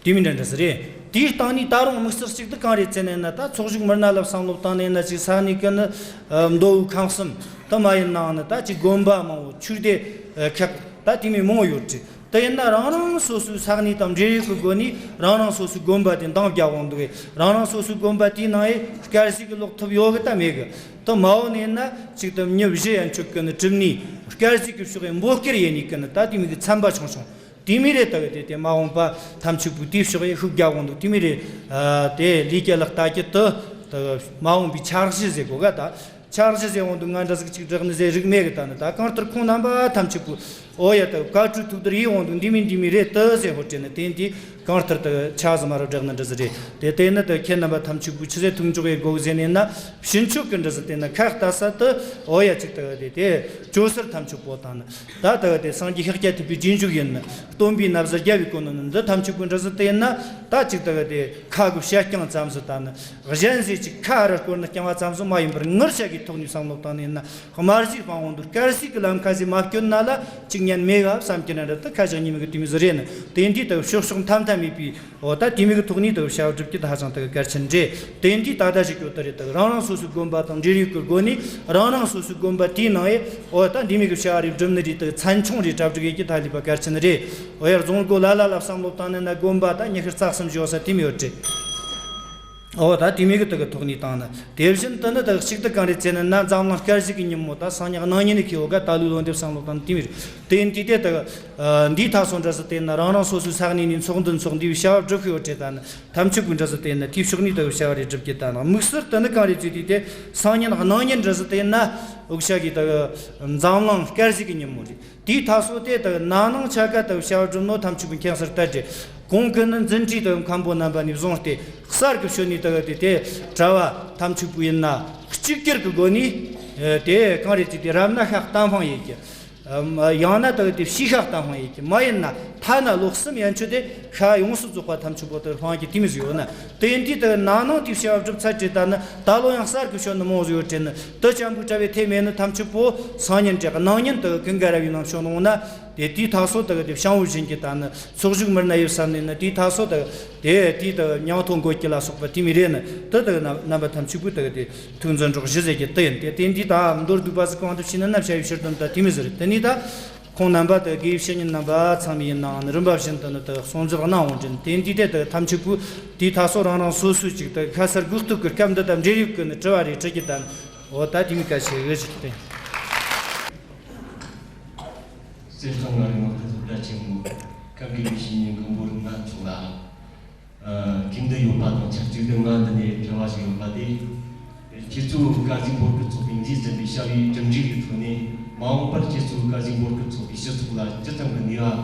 དེ་མི་འདྲ་འདྲ་ཟེར་རེད། དེའི་སྟེང་ནས་ད་རུང་དམིགས་བསལ་གཅིག་ད་གང་རེད་ཟེར་ནས་ན། ད་ཚོགས་ཞུགས་མི་སྣ་ལ་བསམ་བློ་བཏང་ནས་ན་ཅིག་ས་གནས་ཀྱི་ནི་ཨ་མདོ་དབུས་ཁམས་གསུམ་དུ་མ་ཡིན་ནའང་ནི་ད་ཅིག་དགོན་པ་མང་བོ་ཆོས་སྡེ་ཨ་ཁག་ད་དེ་མི་མང་བོ་ཡོད་རེད། དེ་ཡིན་ན་རང་རང་སོ་སོའི་ས་གནས་དང་འབྲེལ་ཡོད་ཀྱི་སྒོ་ནས་རང་རང་སོ་སོའི་དགོན་པ་དེ་འདང་རྒྱག་འོང་འདུག་གས། རང་རང་སོ་སོའི་དགོན་པ་དེའི་ནང་ཡི་དཀར་ཟས་ཀྱི་ལོག་ཐུབ་ཡོད་གི་ད་མེད་གི། དུ་མ་འོ་ནས་ན་ཅིག་ཏུ་མྱི་བཞི་ཡན་ཆོད་ཀྱི་ནི་གྲུབ་ནས་དཀར་ཟས་ཀྱི་ཕྱོགས་ཡི་འབོད་སྐུལ་ཡེ་ནས་ཀྱི་ནི་ད་དེ་མི་གི་ཚན་པ་ཆུང་ཆུང་དེ་མི་རེ་ལྟ་བུ་དེ་དེ་མ་འོངས་པ་ཐམས་ཅད་པོའི་དེའི་ཕྱོགས་ཡི་ཤུགས་རྒྱག་འོང་འདུག་དེ་མི་རེ་ཨ་དེ་ལས་ཀྱི་ལག་བསྟར་གྱི་དུ་དུ་མ་འོངས་པའི་འཆར་གཞི་ཟེར་དགོས་ག་ད། འཆར་གཞི་ཟེར་འོང་དུས་ང་འདྲ་ཟིག་ཅིག་བསྒྲགས་ནི་ཟེར་རིགས་མེད་གི། ད་ནི་ད་གང་ལྟར་ཁོང་རྣམ་པ་ཐམས་ཅད་པོ་ཨོ་ཡ་ད་བཀའ་གྲོས་ཐུགས་དར་ཡིད་འོང་དུས་འདི་མིན་འདི་མིན་རེད་དུ་ཟེར་ཧོ་དྲན་ནི་དེ་འདི་ གང་ལྟར་དུ་ཆ་ཟིག་མ་རུ་བསྒྲགས་ནི་འདྲ་ཟིག་རེད། དེ་དེ་ནི་དུ་ཁྱེད་རྣམ་པ་ཐམས་ཅད་པོས་ཆི་ཟེར་ཐུགས་འཇོག་ཡེ་དགོས་ཟེར་ནས་ན། ཕྱིན་ཆད་ཀྱི་འདྲ་ཟིག་དེ་ན་ཁ་ལྟ་ས་དུ་འོ་ཡ་ཅིག་དུ་དེ་དེ་ཇོ་སར་ཐམས་ཅད་པོ་དང་ནི། ད་དུ་དེ་སངས་རྒྱས་ཤཱཀྱ་ཐུབ་པའི་རྗེས་འཇུག་ཡིན་ནི། སྟོན་པའི་ན་བཟའ་རྒྱལ་བའི་གོ་ནོ་ནི་འདི་ཐམས་ཅད་པོའི་འདྲ་ཟིག་དེ་ཡིན་ན། ད་ཅིག་དུ་དེ་ཁ་གི་བཤད་རྐྱང་ཙམ་ཟིག་དང་ནི། གཞན་ཟིག་ཅིག་ཁ་ར་སྐོར་ནི་རྐྱང་བ་ཙམ་ཟིག་མ་ཡིན་པར་ངར་བྱ་གི་ཐོག་ནས་བསམ་བློ་བཏང་ནས་ན། དམར་ཟས་སྤང་བོ་འདུག། དཀར་ཟས་ཀྱི་ལམ་ཁ་ཟིག་མ་བསྐྱོད་ན་ལ་ཅིག་ཉན་མེད་བ་བསམ་གྱི་ན་འདྲ་དུ་ཁ་བཞག་ཉི་མ་གི་དུས་མི་ཟིག་རེད་ནི། དེ་འདྲའི་དུ་ཕྱོགས་ཕྱོགས་མཐའ་མཐའ་མེད་པའི་འོ་ད་དེ་མོ་གི་ཐོག་ནས་དུ་བྱ་བ་སྒྲུབ་རྒྱུ་དུ་ཧ་ཅང་དུ་གལ་ཆེན་རེད། དེ་འདྲའི་ད་ལྟ་ཞིག་ཡོད་དུ་རེད། དུ་རང་རང་སོ་སོའི་དགོན་པ་དང་འབྲེལ་ཡོད་ཀྱི་སྒོ་ནས་རང་རང་སོ་སོའི་དགོན་པ་དེའི་ནང་ཡེ་འོ་ད་འདི་མོ་གི་བྱ་བ་རེ་སྒྲུབ་ནི་རེད། དུ་ཚན་ཆུང་རེ་གྲ་སྒྲིག་ཡེ་རྒྱུ་ད་ལས་པ་གལ་ཆེན་རེད། འོ་ཡར་རྫོང་སྒོ་ལ་ལ་ལ་བསམ་བློ་བཏང་ནས་ན་དགོན་པ་ད་ཉི་ཤུ་རྩ་གསུམ་ཞིག་ཡོད་ས་དེ་མོ་ཡོད་རེད། འོ་ད་དེ་མོ་གི་དུ་གི་ཐོག་ནས་བཏང་ན། དེ་བཞིན་དུ་ནི་དུ་གཅིག་ཏུ་གང་རེད་ཟེར་ན་ན་འཛམ་གླིང་སྐར་གཟིགས་ཀྱི་ཉིན་མོ་ད་སང་ཉིན་གནངས་ཉིན་ནི་ཁེ་འོ་ག་ད་ལོའི་ལོ་འདེབས་བསམ་བློ་བཏང་དེ་མོ་རེད། དེ་ཡིན་དུས་དེ་དུ་འདིའི་ཐ་སོ་འདྲ་ཟིག་དེ་ན་རང་རང་སོ་སོའི་ས་གནས་ནས་ཚོགས་འདུ་འཚོགས་འདིའི་བྱ་བ་སྒྲུབ་ཤེས་ཡོད་རེད། ད་ནི་ཐམས་ཅད་པོའི་འདྲ་ཟིག་དེ་ན་དེའི་ཕྱོགས་ནས་དུ་བྱ་བ་རེ་སྒྲུབ་ཀྱི་ད་ན་དམིགས་བསལ་དུ་ནི་གང་རེད་ཟེར་དུས་དེ་སང་ཉིན་གནངས་ཉིན་འདྲ་ཟིག་དེ་ན་འུ་ཅག་གི་དུ་འཛམ་གླིང་སྐར་གཟིགས་ཀྱི་ཉིན་མོ་རེད། དེའི་ཐ་སོ་དེ་དག་ན་ནིང་ཆ་ག་དག་བྱ་བ་སྒྲུབ་ནོ་ཐམས་ཅད་པོ་མཁྱེན་གསལ་ལྟར་ཏེ། གོང་གི་ནི་འཛིན་གྲྭའི་དག་མཁན་པོ་རྣམ་པ་ནས་བཟུང་སྟེ་གསར་གྱི་ཤོད་ནས་དག་དེ་དེ་གྲྭ་བ་ཐམས་ཅད་པོ་ཡིན་ན་གཅིག་གྱུར་གྱི་སྒོ་ནས་དེ་གང་རེད་ཅེས་ཏེ་རབ་ན་ཤ་གཏམ་ཕང་ཡིན་གྱི། ཡང་ན་དག་དེ་ཕྱི་ཤ་གཏམ་ཕང་ཡིན་གྱི་མ་ཡིན་ན་ཐ་ན་ལོ་གསུམ་ཡན་ཆོད་དེ་ཤ་ཡོངས་སུ་རྫོགས་པ་ཐམས་ཅད་པོ་དག་ཕང་གྱི་དེ་མི་ཟིག་ཡོད་ན། དེ་ཡིན་དུས་དུ་ན་ནིང་དེའི་བྱ་བ་སྒྲུབ་ཚར་ཏེ་ད་ནི་ད་ལོ་ཡང་གསར་གྱི་ཤོད་ནི་མང་བོ་ཡོད་དྲན་ནི་དུ་ཅམ་བུ་གྲྭ་བའི་ཐེ་མེད་ནི་ཐམས་ཅད་པོ་སང་ཉིན་དྲེག་གནངས་ཉིན་དུ་ཀུན་དགའ་ར་བའི་ནང་ཤོད་ནོ་ན། དེ་དེའི་ཐ་སོ་དུ་དེ་བྱང་བུ་བཞིན་གྱི་ད་ནི་ཚོགས་ཞུགས་མི་སྣ་ཡོད་བསམ་ནས་ནི་དེའི་ཐ་སོ་དུ་དེ་དེའི་དུ་མྱང་ཐོ་འགོད་ཀྱི་ལ་སོགས་པ་དེ་མི་རེད་ནི་དུ་དུ་རྣམ་པ་ཐམས་ཅད་པོ་དུ་དེ་ཐུགས་འཛིན་གྲོགས་གཞི་ཟེར་གྱི་དུ་ཡིན། དེ་དེ་འདི་ད་མདོར་བསྡུས་པ་ཟིག་གང་དུ་ཕྱིན་ན་ན་བྱ་ཡི་ཕྱིར་དོན་ད་དེ་མི་ཟེར་དེ་ནི་ད། ཁོང་རྣམ་པ་དུ་དགེ་བའི་བཤེས་གཉེན་རྣམ་པ་ཚང་མ་ཡིན་ནའང་རིམ་པ་བཞིན་དུ་ནི་དུ་གསུང་མཛད་གནང་འོང་དྲན། དེ་འདི་དེ་དུ་ཐམས་ཅད་པོས་དེའི་ཐ་སོ་རང་རང་སོ་སོའི་ཅིག་དུ་ཁ་སར་སྒུག་ཐུབ་ཀྱི་སྐབས་འདི་དང་འབྲེལ་ཡོད་ཀྱི་ནི་དྲི་བ་རེ་དྲི་རྒྱུ་དང་འོ་ད་དེ་མི་ཁ་ཤས་འོས་ཅིག་སྟེ། གསེར་ཐང་ང་རིང་མ་ཁ་ཐུག་བཀྲ་ཆེན་མོ་སྐབས་དགེ་བའི་བཤེས་གཉེན་མགོན་པོ་རིན་ན་མཆོག་ལ། ཨ། ཁྱིམ་དུ་ཡོད་པ་དང་ཆབས་ཅིག་ཏུ་ང་འདི་ནས་དྲི་བ་ཞིག་ཡོད་པ་དེ། ཁྱེད་ཚོའི་དཀར་ཟས་འབོར་སྐུ་ཚོགས་པས་མཛད་ཟིན་པའི་བྱ་བའི་གྲུབ་འབྲས་ཀྱི་ཁྲོད་ནས་མ་འོངས་པར་ཁྱེད་ཚོའི་དཀར་ཟས་འབོར་སྐུ་ཚོགས་པའི་སྤྱི་ཚོགས་ལ་ཅི་ཙམ་གྱི་ནུས་པ་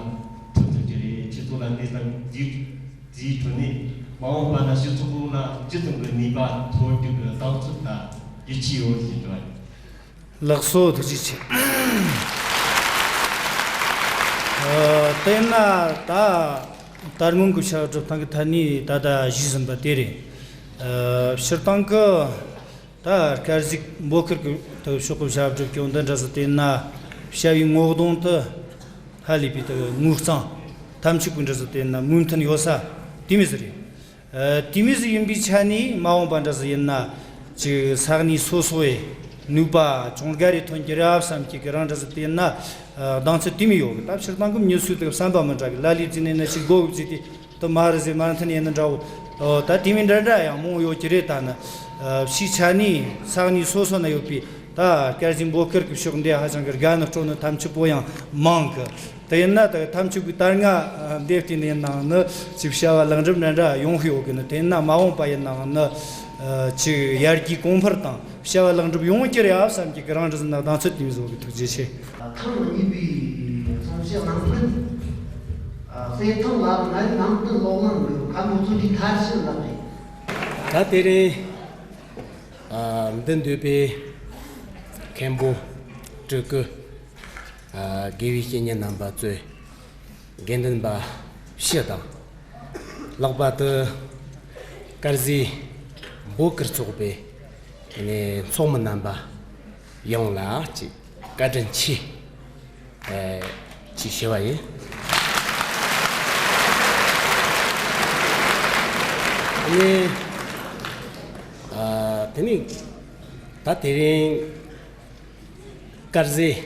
ཐོན་ཐུབ་ཀྱི་རེད། ཁྱེད་ཚོ་ལ་དེ་ཙམ་གྱི་དེའི་ཁྲོད་ནས་མ་འོངས་པ་ན་སྤྱི་ཚོགས་ལ་ཅི་ཙམ་གྱི་ནུས་པ་ཐོན་རྒྱུ་གི་གདེང་ཚོད་དང་ཡིད་ཆེས་ཡོད་ཞེས་བརྗོད། ལགས་སོ། ཐུགས་རྗེ་ཆེ། ཨ། དེས་ན་ད་ད་སྔོན་གྱི་བྱ་བ་སྒྲུབ་སྟངས་ཀྱི་ཐད་ནས་ད་ལྟ་ཞུས་ཟིན་པ་དེ་རེད། ཨ། སྤྱིར་བཏང་གི་ད་དཀར་ཟས་འབོ་དཀར་གྱི་ཕྱོགས་ཀྱི་བྱ་བ་སྒྲུབ་སྐྱོང་འདི་འདྲ་ཟིག་དེ་ན་བྱ་བའི་ངོ་གདོང་དུ་ཧ་ལས་པའི་ད་ངོ་གཙང་ཐམས་ཅད་ཀྱི་འདྲ་ཟིག་དེ་ན་མོས་མཐུན་ཡོད་ས་དེ་མོ་ཟིག་རེད། ཨ། དེ་མོ་ཟིག་ཡིན་པའི་ཆ་ནས་མ་འོངས་པ་འདྲ་ཟིག་ཡིན་ན་ཅིག་ས་གནས་སོ་སོ་ཡི་ནུས་པ་ཅུང་དགའ་རེ་ཐོན་གྱི་རེད་བསམ་གྱི་གི་རང་འདྲ་ཟིག་དེ་ཡིན་ན། ཨ། གདེང་ཚོད་དེ་མོ་ཡོད་གི། ད་སྤྱིར་བཏང་གི་མྱི་སུ་དག་བསམ་པ་མི་འདྲ་གི། ལ་ལས་ཙི་ནས་ན་ཞིག་དགོ་གི་ཙི་དེ་དུ་མ་རེད་ཟེར་མ་མཐུན་ཡིན་ན་འདྲ་བོ། ཨོ། ད་དེ་མོ་འདྲ་འདྲ་ཡང་མང་ཡོད་ཀྱི་རེད། ད་ནི་ཨ་ཕྱིའི་ཆ་ནས་ས་གནས་སོ་སོ་ན་ཡོད་པའི་ད་དཀར་ཟས་འབོ་དཀར་གྱི་ཕྱོགས་འདི་ཧ་ཅང་གི་དགའ་ནི་སྤྲོ་ནི་ཐམས་ཅད་པོ་ཡང་མང་གི། དེ་ཡིན་ན་ད་ཐམས་ཅད་ཀྱི་ད་སྔ་འདི་བལྟས་ནས་ནང་ནི་ཅིག་བྱ་བ་ལེགས་འགྲུབ་འདྲ་འདྲ་ཡོང་གི་ཡོད་གི་ནི། དེ་ཡིན་ན་མ་འོངས་པ་ཡིན་ནའང་ནི་ཨ་ཅིག་ཡར་རྒྱས་གོང་འཕེལ་དང་བྱ་བ་ལེགས་འགྲུབ་ཡོང་གི་རེད་ཨ་བསམ་གྱི་གི་རང་འདྲ་ཟིག་ན་གདེང་ཚོད་དེ་མོ་ཟིག་གི། ཐུགས་རྗེ་ཆེ། ཐེངས་གཉིས་པའི་ཚོང་བྱེད་གནང་མཁན། ཨ། གསེར་ཐང་ལགས། ང་ཡི་ནང་དོན་ལོག་གླེང་གི་མཁན་པོ་བརྩོན་འགྲུས་མཐར་ཕྱིན་ལགས་རེད། ད་དེ་རིང་ཨ་འདི་འདོད་པའི་མཁན་པོ་སྤྲུལ་སྐུ། ཨ། དགེ་བའི་བཤེས་གཉེན་རྣམ་པ་གཙོས་དགེ་འདུན་པ་སྤྱི་དང་། ལྷག་པར་དུ་དཀར་ཟས་འབོ་དཀར་ཚོགས་པའི་ཚོགས་མི་རྣམ་པ་ཡོངས་ལ་ཅིག་བཀའ་དྲིན་ཆེ། ཨེ། ཅེས་ཞུ་བ་ཡིན། ཨ་ནི། ཨ། དེ་ནི་ད་དེ་རིང་དཀར་ཟས།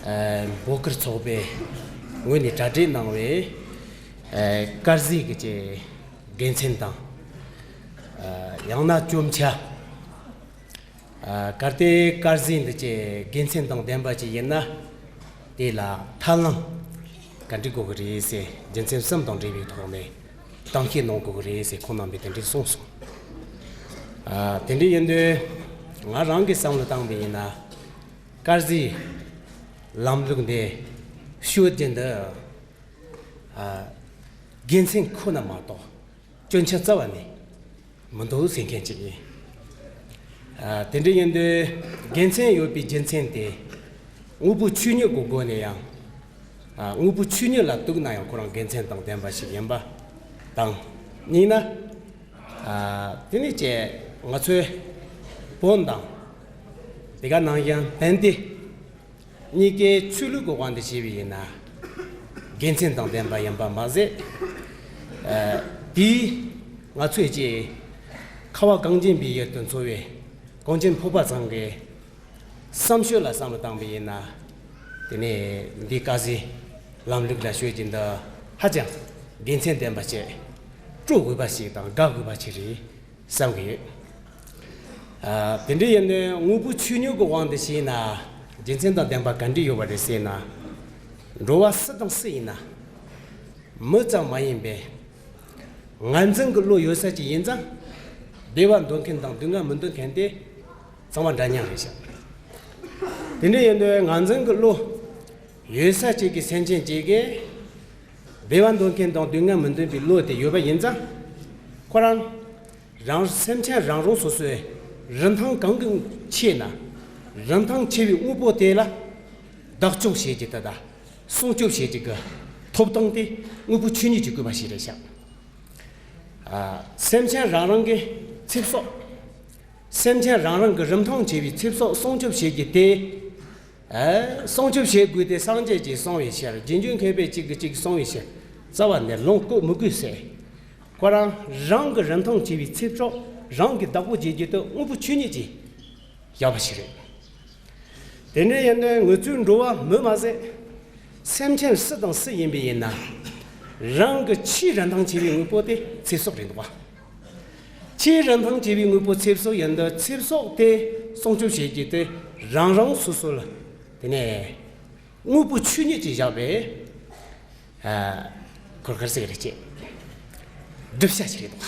ཨེ། འབོ་དཀར་ཚོགས་པའི་ངོས་ནས་གྲ་སྒྲིག་གནང་བའི། ཨེ། དཀར་ཟས་ཀྱི་ཅིག་དགེ་མཚན་དང་། ཨ། ཡང་ན་སྐྱོན་ཆ། ཨ། གལ་ཏེ་དཀར་ཟས་འདི་ཅིག་དགེ་མཚན་དང་ལྡན་པ་ཅིག་ཡིན་ན། དེ་ལ་ཐབས་ལམ་ག་འདྲ་དགོས་ཀྱི་རེད་ཟེར། རྒྱུ་མཚན་གསུམ་དང་འབྲེལ་བའི་ཐོག་ནས་གཏམ་བཤད་གནང་དགོས་ཀྱི་རེད་ཟེར་ཁོང་རྣམ་པས་དེ་འདྲ་གསུངས་སོང་། ཨ། དེ་འདྲ་ཡིན་དུས་ང་རང་གིས་བསམ་བློ་བཏང་བ་ཡིན་ན། དཀར་ཟས་ལམ་ལུགས་འདི་སྤྱོད་རྒྱུ་འདི། ཨ། དགེ་མཚན་ཁོ་ན་མ་གཏོགས་སྐྱོན་ཆ་རྩ་བ་ནས་མི་འདུག་ཟེར་མཁན་ཅིག་ཡིན། ཨ། དེ་འདྲ་ཡིན་དུས་དགེ་མཚན་ཡོད་པའི་རྒྱུ་མཚན་དེ། དངོས་པོ་ཆོས་ཉིད་ཀྱི་སྒོ་ནས་ཡང་། ཨ། དངོས་པོ་ཆོས་ཉིད་ལ་གཏུགས་ན་ཡང་ཁོ་རང་དགེ་མཚན་དང་ལྡན་པ་ཞིག་ཡིན་པ་དང་། གཉིས་ན། ཨ། དེ་ནས་ཀྱི་ང་ཚོའི་བོན་དང་། དེ་ག་ནང་བཞིན་བན་དེ། གཉིས་ཀའི་ཆོས་ལུགས་ཀྱི་དབང་དུ་བྱས་པ་ཡིན་ན། དགེ་མཚན་དང་ལྡན་པ་ཡིན་པ་མ་ཟད། ཨ། དེས་ང་ཚོས་ཀྱི་ཁ་བ་གངས་ཅན་པའི་ཡུལ་དུ་འཚོ་བའི་གངས་ཅན་བོད་པ་ཚང་གི་བསམ་སྤྱོད་ལ་བསམ་བློ་བཏང་པ་ཡིན་ན། དེ་ནས་འདི་དཀར་ཟས་ལམ་ལུགས་ལ་ཤོད་ཀྱི་འདི་ཧ་ཅང་དགེ་མཚན་ལྡན་པ་བྱས། སྤྲོ་དགོས་པ་ཞིག་དང་དགའ་དགོས་པ་ཅིག་རེད། བསམ་གྱི་ཡོད། ཨ། དེ་འདྲ་ཡིན་ནའི་དངོས་པོ་ཆོས་ཉིད་ཀྱི་དབང་དུ་བྱས་ན། རྒྱུ་མཚན་དང་ལྡན་པ་ག་འདྲ་ཡོད་པ་རེད་ཟེར་ན། འགྲོ་བ་སུ་དང་སུ་ཡིན་ན། མི་ཙམ་མ་ཡིན་པའི་ངར་འཛིན་གྱི་བློ་ཡོད་ས་ཅིག་ཡིན་ཙང་། བདེ་བ་འདོད་མཁན་དང་སྡུག་བསྔལ་མི་འདོད་མཁན་དེ་ཚང་མ་འདྲ་མཉམ་རེད་ཤག་དེ་འདྲ་ཡིན་དུས་ངར་འཛིན་གྱི་བློ་ཡོད་ས་ཅིག་གི་སེམས་ཅན་ཅིག་གིས། བདེ་བ་འདོད་མཁན་དང་སྡུག་བསྔལ་མི་འདོད་པའི་བློ་དེ་ཡོད་པ་ཡིན་ཙང་། ཁོ་རང་རང་སེམས་ཅན་རང་རང་སོ་སོའི་རིན་ཐང་གང་གི་ཆེ་ན། རིན་ཐང་ཆེ་བའི་དངོས་པོ་དེ་ལ་བདག་སྐྱོང་བྱེད་ཀྱི་དེ་དང་སྲུང་སྐྱོབ་བྱེད་ཀྱི་གི་ཐོབ་ཐང་དེ་དངོས་པོ་ཆོས་ཉིད་ཀྱིས་བསྐུལ་བ་ཞིག་རེད་ཤག་ཨ། སེམས་ཅན་རང་རང་གི་ཚེ་སྲོག་སེམས་ཅན་རང་རང་གི་རིན་ཐང་ཆེ་བའི་ཚེ་སྲོག་སྲུང་སྐྱོབ་བྱེད་ཀྱི་དེ། ཨེ། སྲུང་སྐྱོབ་བྱེད་དགོས་ཏེ་སངས་རྒྱས་ཀྱིས་གསུངས་པའི་ཕྱིར། རྗེས་འཇུག་མཁས་པས་གཅིག་གིས་གཅིག་གསུངས་པའི་ཕྱིར། རྩ་བ་ནས་ལོངས་སྤྱོད་མི་དགོས་ཟེར། ཁོ་རང་རང་གི་རིན་ཐང་ཆེ་བའི་ཚེ་སྲོག་རང་གིས་བདག་པོ་བྱེད་རྒྱུ་དེ་དངོས་པོ་ཆོས་ཉིད་ཀྱི་བཞག་པ་ཞིག་རེད། དེ་འདྲ་ཡིན་ན་ང་ཚོའི་འགྲོ་བ་མི་མ་ཟད། སེམས་ཅན་སུ་དང་སུ་ཡིན་པ་ཡིན་ན། རང་གི་ཆེས་རིན་ཐང་ཆེ་བའི་དངོས་པོ་དེ་ཚེ་སྲོག་རེད་འདུག་བ། ཆེས་རིན་ཐང་ཆེ་བའི་དངོས་པོ་ཚེ་སྲོག་ཡིན་དུས་ཚེ་སྲོག་དེ་སྲུང་སྐྱོབ་བྱེད་རྒྱུ་དེ་རང་རང་སོ་སོ་ལ། དེ་ནས་དངོས་པོ་ཆོས་ཉིད་ཅིག་བཞག་པས། ཨ། ཁོར་གར་ཟེར་རེད་ཅེས། སྒྲུབ་བྱ་ཞིག་རེད་འདུག་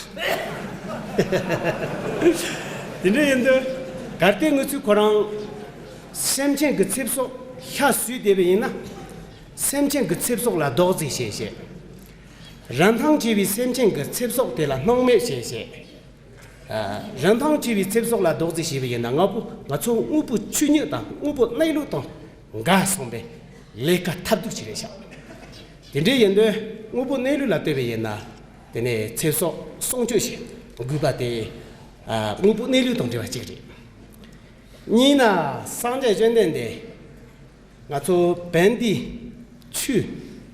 དེ་འདྲ་ཡིན་དུས་གལ་ཏེ་ང་ཚོས་ཁོ་རང་སེམས་ཅན་གྱི་ཚེ་སྲོག་ཤ་ཟོས་བསྡད་པ་ཡིན་ན། སེམས་ཅན་གྱི་ཚེ་སྲོག་ལ་རྡོག་རྫིས་བྱེད་བྱེད། རིན་ཐང་ཆེ་བའི་སེམས་ཅན་གྱི་ཚེ་སྲོག་དེ་ལ་སྣང་མེད་བྱེད་བྱེད། ཨ། རིན་ཐང་ཆེ་བའི་ཚེ་སྲོག་ལ་རྡོག་རྫིས་བྱས་པ་ཡིན་ན་ང་ཕོ་ང་ཚོ་དངོས་པོ་ཆོས་ཉིད་དང་དངོས་པོ་གནས་ལུགས་དང་འགལ་སོང་པའི་ལས་ཀ་ཐབས་སྡུག་ཅིག་རེད་ཤག་དེ་འདྲ་ཡིན་དུས་དངོས་པོ་གནས་ལུགས་ལ་ལྟོས་པ་ཡིན་ན། དེ་ནས་ཚེ་སྲོག་སྲུང་སྐྱོབ་བྱེད་དགོས་པ་དེ། ཨ། དངོས་པོ་གནས་ལུགས་དང་འབྲེལ་བ་གཅིག་རེད། གཉིས་ན་སངས་རྒྱས་བཅོམ་ལྡན་འདས། ང་ཚོ་བན་དེ་ཆོས་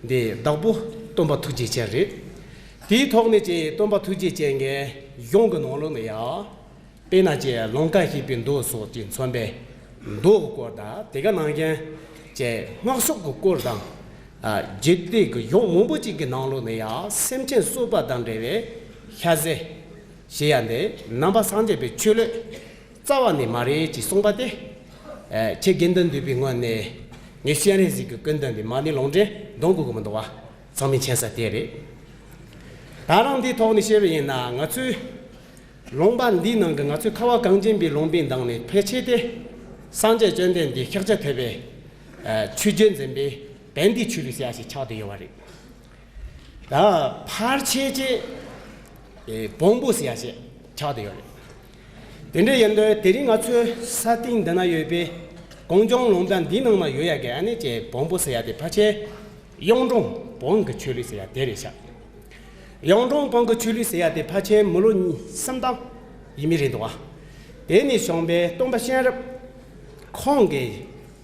འདི་བདག་པོ་སྟོན་པ་ཐུགས་རྗེ་ཅན་རེད། དེའི་ཐོག་ནས་ཀྱི་སྟོན་པ་ཐུགས་རྗེ་ཅན་གྱི་གཞུང་གི་ནང་ལོགས་ནས་ཡང་། དཔེར་ན་ཀྱི་ལུང་དཀར་བཞད་པའི་མདོ་སོགས་ཀྱིས་མཚོན་པའི་མདོ་གི་སྐོར་དང་། དེ་ག་ནང་བཞིན་ཀྱི་སྔགས་ཕྱོགས་ཀྱི་སྐོར་དང་། ཨ། རྒྱུད་སྡེ་གི་གཞུང་མང་པོ་ཅིག་གི་ནང་ལོགས་ནས་ཡང་སེམས་ཅན་གསོ་བ་དང་འབྲེལ་བའི་ཤ་ཟས་ཞེས་ཡང་འདི་ནང་པ་སངས་རྒྱས་པའི་ཆོས་ལུགས། རྩ་བ་ནས་མ་རེད་ཅེས་གསུངས་པ་དེ། ཨ། ཁྱེད་དགེ་འདུན་འདུས་པའི་ངོས་ནས་ངས་སྤྱན་རས་གཟིགས་ཀྱི་སྐུ་མདུན་དེ་མ་ཎི་ལུང་འདྲེན་འདོན་དགོས་ཀྱི་མི་འདུག་བ། ཚང་མས་མཁྱེན་ས་དེ་རེད། ད་རང་འདིའི་ཐོག་ནས་བཤད་པ་ཡིན་ན་ང་ཚོའི་ལུང་པ་འདིའི་ནང་གི་ང་ཚོའི་ཁ་བ་གངས་ཅན་པའི་ལུང་པའི་ནང་ནས་ཕལ་ཆེར་དེ་སངས་རྒྱས་བཅོམ་ལྡན་འདས་ཤཱཀྱ་ཐུབ་པའི། ཨ། ཆོས་བརྒྱུད་འཛིན་པའི་བན་དེ་ཆོས་ལུགས་ཟེར་ཡ་ཞིག་ཆགས་བསྡད་ཡོད་པ་རེད། ད་ཕལ་ཆེར་ཅིག་ཨེ། བོན་པོ་ཟེར་ཡ་ཞིག་ཆགས་བསྡད་ཡོད་རེད། དེ་འདྲ་ཡིན་དུས་དེ་རིང་ང་ཚོའི་ས་སྟེང་འདི་ན་ཡོད་པའི་གངས་ལྗོངས་ལུང་པ་འདིའི་ནང་ན་ཡོད་ཡ་གི་ཨ་ནི་ཅིག་བོན་པོ་ཟེར་ཡ་དེ་ཕལ་ཆེར་གཡུང་དྲུང་བོན་གྱི་ཆོས་ལུགས་ཟེར་ཡ་དེ་རེད་ཤག་གཡུང་དྲུང་བོན་གྱི་ཆོས་ལུགས་ཟེར་ཡ་དེ་ཕལ་ཆེར་མི་ལོ་གསུམ་སྟོང་ཡས་མས་རེད་འདུག་བ། དེ་ནས་བྱུང་བའི་སྟོན་པ་གཤེན་རབ་ཁོང་གིས་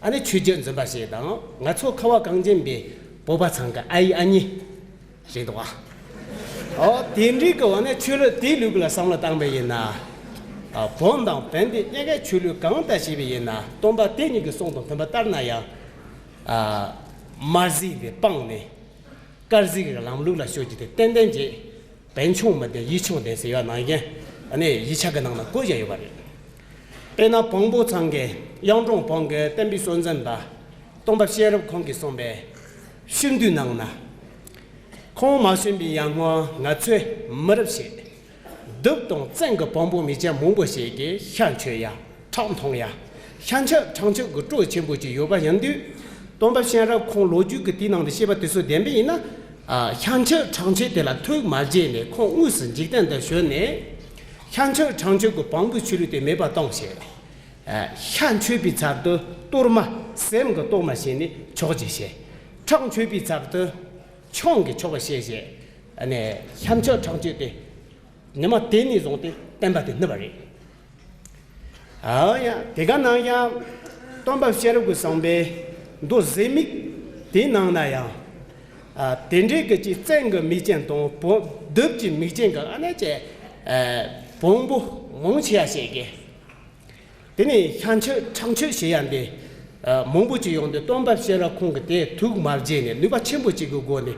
ཨ་ནི་ཆོས་བརྒྱུད་འཛིན་པ་ཞིག་དང་ང་ཚོ་ཁ་བ་གངས་ཅན་པའི་བོད་པ་ཚང་གི་ཨ་ཡེ་ཨ་ནེ་རེད་འདུག་བ། ཨོ། དེ་འདྲའི་གི་འོག་ནས་ཆོས་ལུགས་དེའི་ལུགས་ལ་བསམ་བློ་བཏང་པ་ཡིན་ན། ཨ། བོན་དང་བན་དེ་གཉིས་ཀའི་ཆོས་ལུགས་གང་ལྟར་བྱས་པ་ཡིན་ན་སྟོན་པ་དེ་གཉིས་ཀྱི་གསུང་དང་མཐུན་པ་ལྟར་ན་ཡང་། ཨ། དམར་ཟས་དེ་སྤངས་ནས་དཀར་ཟས་ཀྱི་ལམ་ལུགས་ལ་ཤོད་ཀྱི་དེ་ཏན་ཏན་གྱིས། བན་ཆུང་མི་ལྡན་ཡིད་ཆུང་ལྡན་ཟེར་ཡ་ནང་བཞིན་ཨ་ནི་ཡིག་ཆ་གི་ནང་ན་བཀོད་བཞག་ཡོད་པ་རེད། དཔེར་ན་བོན་པོ་ཚང་གི་གཡུང་དྲུང་བོན་གྱི་བསྟན་པའི་སྲོལ་འཛིན་པ་སྟོན་པ་གཤེན་རབ་ཁོང་གིས་གསུངས་པའི་བཤུམ་འདུས་ནང་ན། ཁོང་མ་བྱོན་པའི་ཡར་སྔོན་ང་ཚོའི་མི་རབས་ཤིག་གདུབ་དང་བཙན་གྱི་བོན་པོ་མི་སྐྱ་མང་པོ་ཞིག་གིས་ཤ་མཆོད་ཡ། ཁྲག་འཐུང་ཡ། ཤ་མཆོད་ཁྲག་མཆོད་ཀྱི་སྤྲོ་ཆེན་པོ་ཅིག་ཡོད་པ་ཡིན་དུས། སྟོན་པ་གཤེན་རབ་ཁོང་ལོ་རྒྱུས་ཀྱི་དེའི་ནང་དུ་བཤད་པ་དེ་ཚོ་བདེན་པ་ཡིན་ན། ཤ་མཆོད་ཁྲག་མཆོད་དེ་ལ་ཐུགས་མ་དགྱེས་ནས་ཁོང་དངོས་སུ་འཇིག་རྟེན་དུ་བྱོན་ནས། ཤ་མཆོད་ཁྲག་མཆོད་ཀྱི་བོང་བུའི་ཆོས་ལུགས་དེ་མེད་པར་བཏང་ཞེས། ཤ་མཆོད་པའི་ཚབ་ཏུ་གཏོར་མ་སྲནམ་གྱི་གཏོར་མ་བྱས་ནས་མཆོག་ཅེས་བཤད། ཁྲག་མཆོད་པའི་ཚབ་ཏུ་ཆང་གིས་མཆོག་བྱས་ཞེས། ཤ་མཆོད་ཁྲག་མཆོད་དེ་ཉི་མ་དེ་ནས་བཟུང་སྟེ་བསྟན་པ་དེ་བསྣུབས་པ་རེད། ཨ་ཡ། དེ་ག་ནང་ཡང་སྟོན་པ་ཤེས་རབ་ཀྱི་བསམ་པའི་མདོ་ཟེ་མིག་དེའི་ནང་ན་ཡང་། ཨ་དེ་འདྲའི་གི་ཅིག་བཙན་གྱི་མིག་ཅན་དང་བོ་གདུག་གི་མིག་ཅན་གྱི་ཨ་ནི་ཅེ། ཨ་བོང་བུ་མང་ཆེ་ཡ་བཤད་གི། དེ་ནས་ཤ་མཆོད་ཁྲག་མཆོད་བྱེད་ཡ་འདི། ཨ་མང་པོ་ཅིག་ཡོང་དུས་སྟོན་པ་ཤེས་རབ་ཁོང་གིས་དེ་ཐུགས་མ་དགྱེས་ནས་ནུས་པ་ཆེན་པོ་ཅིག་གི་སྒོ་ནས།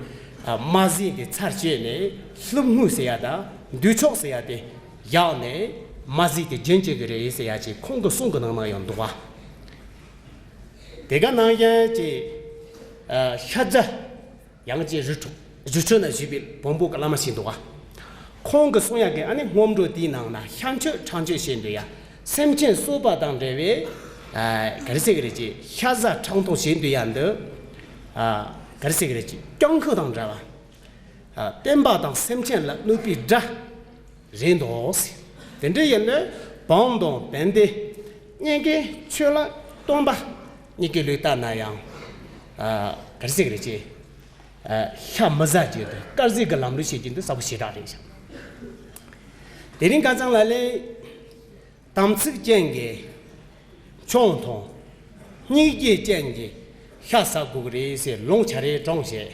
ཨ་མ་ཟིན་དེ་ཚར་བཅད་ནས་ལྷུམས་རྔུལ་ཟེར་ཡ་དང་འདོད་ཆགས་ཟེར་ཡ་དེ་བཞག་ནས་མ་ཟིན་དེ་རྒྱུན་བཅད་གི་རེད་ཟེར་ཡ་ཅིག་ཁོང་གི་གསུང་གི་ནང་ན་ཡང་འདུག་བ། དེ་ག་ནང་བཞིན་གྱི་ཤ་རྫ། ཡང་ཅིག་རི་ཁྲོད་རི་ཁྲོད་ན་བཞུགས་པའི་བོན་པོ་གི་བླ་མ་ཞིག་འདུག་ག་ཁོང་གི་གསུང་ཡག་གི་ཨ་ནི་སྔོན་འགྲོ་དེའི་ནང་ན་ཤ་མཆོད་ཁྲག་མཆོད་བྱེད་འདོད་ཡ། སེམས་ཅན་གསོད་པ་དང་འབྲེལ་བའི་ཨ་ག་རེ་ཟེར་གི་རེད་ཅེ། ཤ་ཟ་ཁྲག་འཐུང་བྱེད་འདོད་ཡ་འདི་ཨ་ག་རེ་ཟེར་གི་རེད་ཅེ། སྐྱོང་ཁུ་དང་འདྲ་བ། ཨ་བསྟན་པ་དང་སེམས་ཅན་ལ་གནོད་པའི་དགྲ། རེད་འདུག་ཟེར། དེ་འདྲ་ཡིན་ན་བོན་དང་བན་དེ་གཉིས་ཀའི་ཆོས་ལ་སྟོན་པ་གཉིས་ཀའི་ལུགས་ལྟར་ན་ཡང་། ཨ་ག་རེ་ཟེར་གི་རེད་ཅེ། ཨ་ཤ་མི་ཟ་རྒྱུ་དང་དཀར་ཟས་ཀྱི་ལམ་ལུགས་བྱེད་རྒྱུ་འདི་གསལ་པོ་ཞེ་དྲག་རེད་ཤག་དེ་རིང་ཁ་སང་ལ་ལས། དམ་ཚིག་ཅན་གྱི་ཆང་འཐུང་། སྙིང་རྗེ་ཅན་གྱི་ཤ་ཟ་དགོས་ཀྱི་རེད་ཟེར་ལུང་ཆ་རེ་དྲངས་བྱས།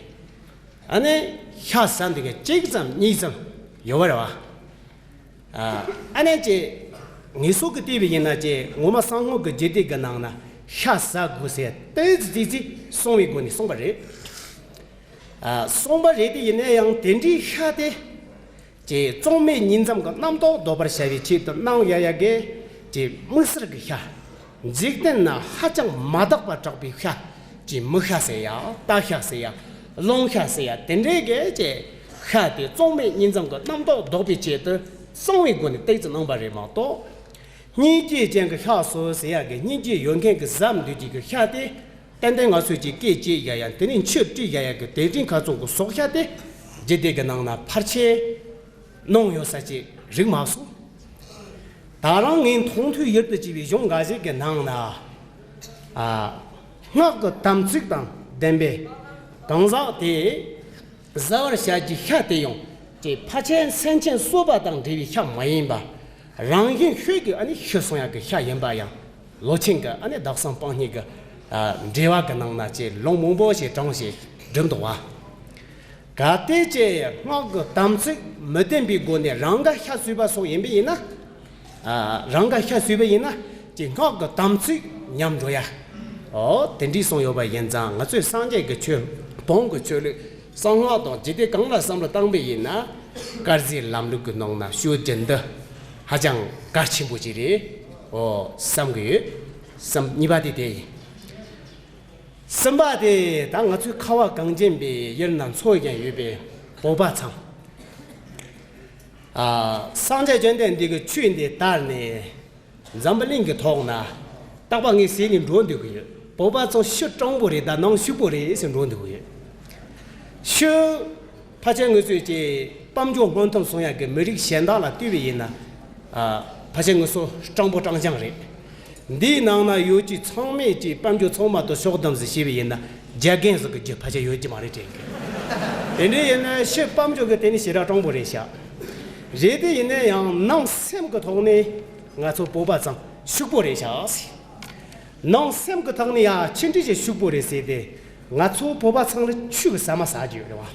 ཨ་ནི་ཤ་ཟ་འདི་ག་གཅིག་ཙམ་གཉིས་ཙམ་ཡོད་པ་རེད་བ། ཨ་ཨ་ནི་ཅེ། ངེད་ཚོ་གི་བལྟས་པ་ཡིན་ན་ཅེ་ངོ་མ་གསང་སྔགས་ཀྱི་རྒྱུད་སྡེ་གི་ནང་ན་ཤ་ཟ་དགོས་ཟེར་ཏོག་ཙམ་ཏོག་ཙམ་གསུངས་པའི་སྒོ་ནས་གསུངས་པ་རེད། ཨ་གསུངས་པ་རེད་དེ་ཡིན་ན་ཡང་དེ་འདྲའི་ཤ་དེ། ཅེས་གཙང་མའི་གཉིས་འཛོམས་ཀྱི་རྣམ་རྟོག་ལྡོག་པར་བྱ་བའི་ཆེད་དུ་གནང་ཡ་ཡ་གི་ཅེས་དམིགས་བསལ་གྱི་ཤ། འཇིག་རྟེན་ན་ཧ་ཅང་མ་དག་པ་དྲག་པའི་ཤ། ཅེས་མི་ཤ་ཟེར་ཡ། རྟ་ཤ་ཟེར་ཡ། རླུང་ཤ་ཟེར་ཡ་དེ་འདྲའི་གི་ཅེས་ཤ་དེ་གཙང་མའི་གཉིས་འཛོམས་ཀྱི་རྣམ་རྟོག་ལྡོག་པའི་ཆེད་དུ་གཙང་བའི་སྒོ་ནས་ཏོག་ཙམ་གནང་པ་རེད་མ་གཏོགས། སྙིང་རྗེ་ཅན་གྱི་ཤ་ཟོས་ཟེར་ཡ་གི་སྙིང་རྗེ་ཡོད་མཁན་གྱི་ཟ་འདོད་ཀྱི་གི་ཤ་དེ། ཏན་ཏན་ང་ཚོས་ཀྱི་སྐད་ཅིག་ཡ་ཡ་དེ་ནས་མཆུ་དཀྲིས་ཡ་ཡ་གི་དེ་རིང་ཁ་ཚོན་གྱི་ཟོག་ཤ་དེ་རྒྱུད་སྡེ་གི་ནང་ན་ཕལ་ཆེར་གནང་ཡོད་ས་ཅིག་རིག་མ་སོང་། ད་རང་ངས་མཐོང་ཐོས་ཡུལ་དུ་བྱས་པའི་གཞུང་འགའ་ཞིག་གི་ནང་ན་ཨ་སྔགས་ཀྱི་དམ་ཚིག་དང་ལྡན་པའི་གང་ཟག་དེས་ཟ་བར་བྱ་རྒྱུའི་ཤ་དེ་ཡང་ཅེས་ཕལ་ཆེར་སེམས་ཅན་གསོད་པ་དང་འབྲེལ་བའི་ཤ་མ་ཡིན་པ། རང་བཞིན་ཤོས་ཀྱི་ཨ་ནི་ཤི་སོང་ཡག་གི་ཤ་ཡིན་པ་ཡང་། ལོ་ཆེན་གྱི་ཨ་ནི་བདག་བསམ་དཔང་ཉིད་ཀྱི་ཨ་འགྲེལ་བ་གི་ནང་ན་ཅེས་ལུང་མང་པོ་ཞིག་དྲངས་ཞེས་བསྒྲུབས་འདུག་བ། གལ་ཏེ་ཅེས་སྔགས་ཀྱི་དམ་ཚིག་མི་ལྡན་པའི་སྒོ་ནས་རང་ག་ཤ་ཟོས་པ་སོགས་ཡིན་པ་ཡིན་ན། ཨ་རང་ག་ཤ་ཟོས་པ་ཡིན་ན་ཅེས་སྔགས་ཀྱི་དམ་ཚིག་ཉམས་འགྲོ་ཡ། ཨོ་དེ་འདྲའི་གསུངས་ཡོད་པ་ཡིན་ཙང་ང་ཚོས་སངས་རྒྱས་ཀྱི་ཆོས་བོན་གྱི་ཆོས་ལུགས། གསང་སྔགས་དང་རྒྱུད་སྡེ་གང་ལ་བསམ་བློ་བཏང་པ་ཡིན་ན། དཀར་ཟས་ལམ་ལུགས་ཀྱི་ནང་ན་སྤྱོད་རྒྱུ་འདི་ཧ་ཅང་གལ་ཆེན་པོ་ཅིག་རེད། ཨོ་བསམ་གྱི་ཡོད། བསམ་གཉིས་པ་དེ་དེ་ཡིན། གསུམ་པ་དེ་ད་ང་ཚོའི་ཁ་བ་གངས་ཅན་པའི་ཡུལ་ན་འཚོ་བཞིན་ཡོད་པའི་བོད་པ་ཚང་། ཨ་སངས་རྒྱས་བཅོམ་ལྡན་འདས་ཀྱི་ཆོས་འདི་དར་ནས། འཛམ་བུ་གླིང་གི་ཐོག་ན་རྟག་པར་ངས་ཟས་ནས་འགྲོ་འདོད་ཀྱི་ཡོད། བོད་པ་ཚོ་ཤི་སྤྲང་པོ་རེད་ད་ནང་ཕྱུག་པོ་རེད་ཟེར་འགྲོ་འདོད་ཀྱི་ཡོད། ཤི། ཕལ་ཆེར་ངོས་བཟུང་གི་དཔལ་འབྱོར་སྔོན་ཐོན་སོང་ཡག་གི་མི་རིགས་གཞན་དག་ལ་ལྟོས་པ་ཡིན་ན། ཨ་ཕལ་ཆེར་ངོས་སུ་སྤྲང་པོ་སྤྲང་རྐྱང་རེད། འདིའི་ནང་ན་ཡོད་ཀྱི་ཚང་མས་ཀྱི་དཔལ་འབྱོར་ཚང་མ་དུ་ཕྱོགས་བསྡོམས་ཟིག་བྱས་པ་ཡིན་ན་རྒྱ་རྒན་ཟིག་གི་རྒྱུ་ཕལ་ཆེར་ཡོད་ཀྱི་མ་རེད་དྲན་གི། དེ་འདྲ་ཡིན་ན་ཤི་དཔལ་འབྱོར་གི་དེ་ནི་ཞེ་དྲག་སྤྲང་པོ་རེད་ཤག་རེད་དེ་ཡིན་ན་ཡང་ནང་སེམས་ཀྱི་ཐོག་ནས། ང་ཚོ་བོད་པ་ཚང་ཕྱུག་པོ་རེད་ཤག་ཟེར། ནང་སེམས་ཀྱི་ཐོག་ནས་ཡ་ཆི་འདྲ་ཞིག་ཕྱུག་པོ་རེད་ཟེར་ཏེ། ང་ཚོ་བོད་པ་ཚང་ལ་ཆོས་ཀྱི་ཟ་མ་ཟ་རྒྱུ་ཡོད་རེད་བ།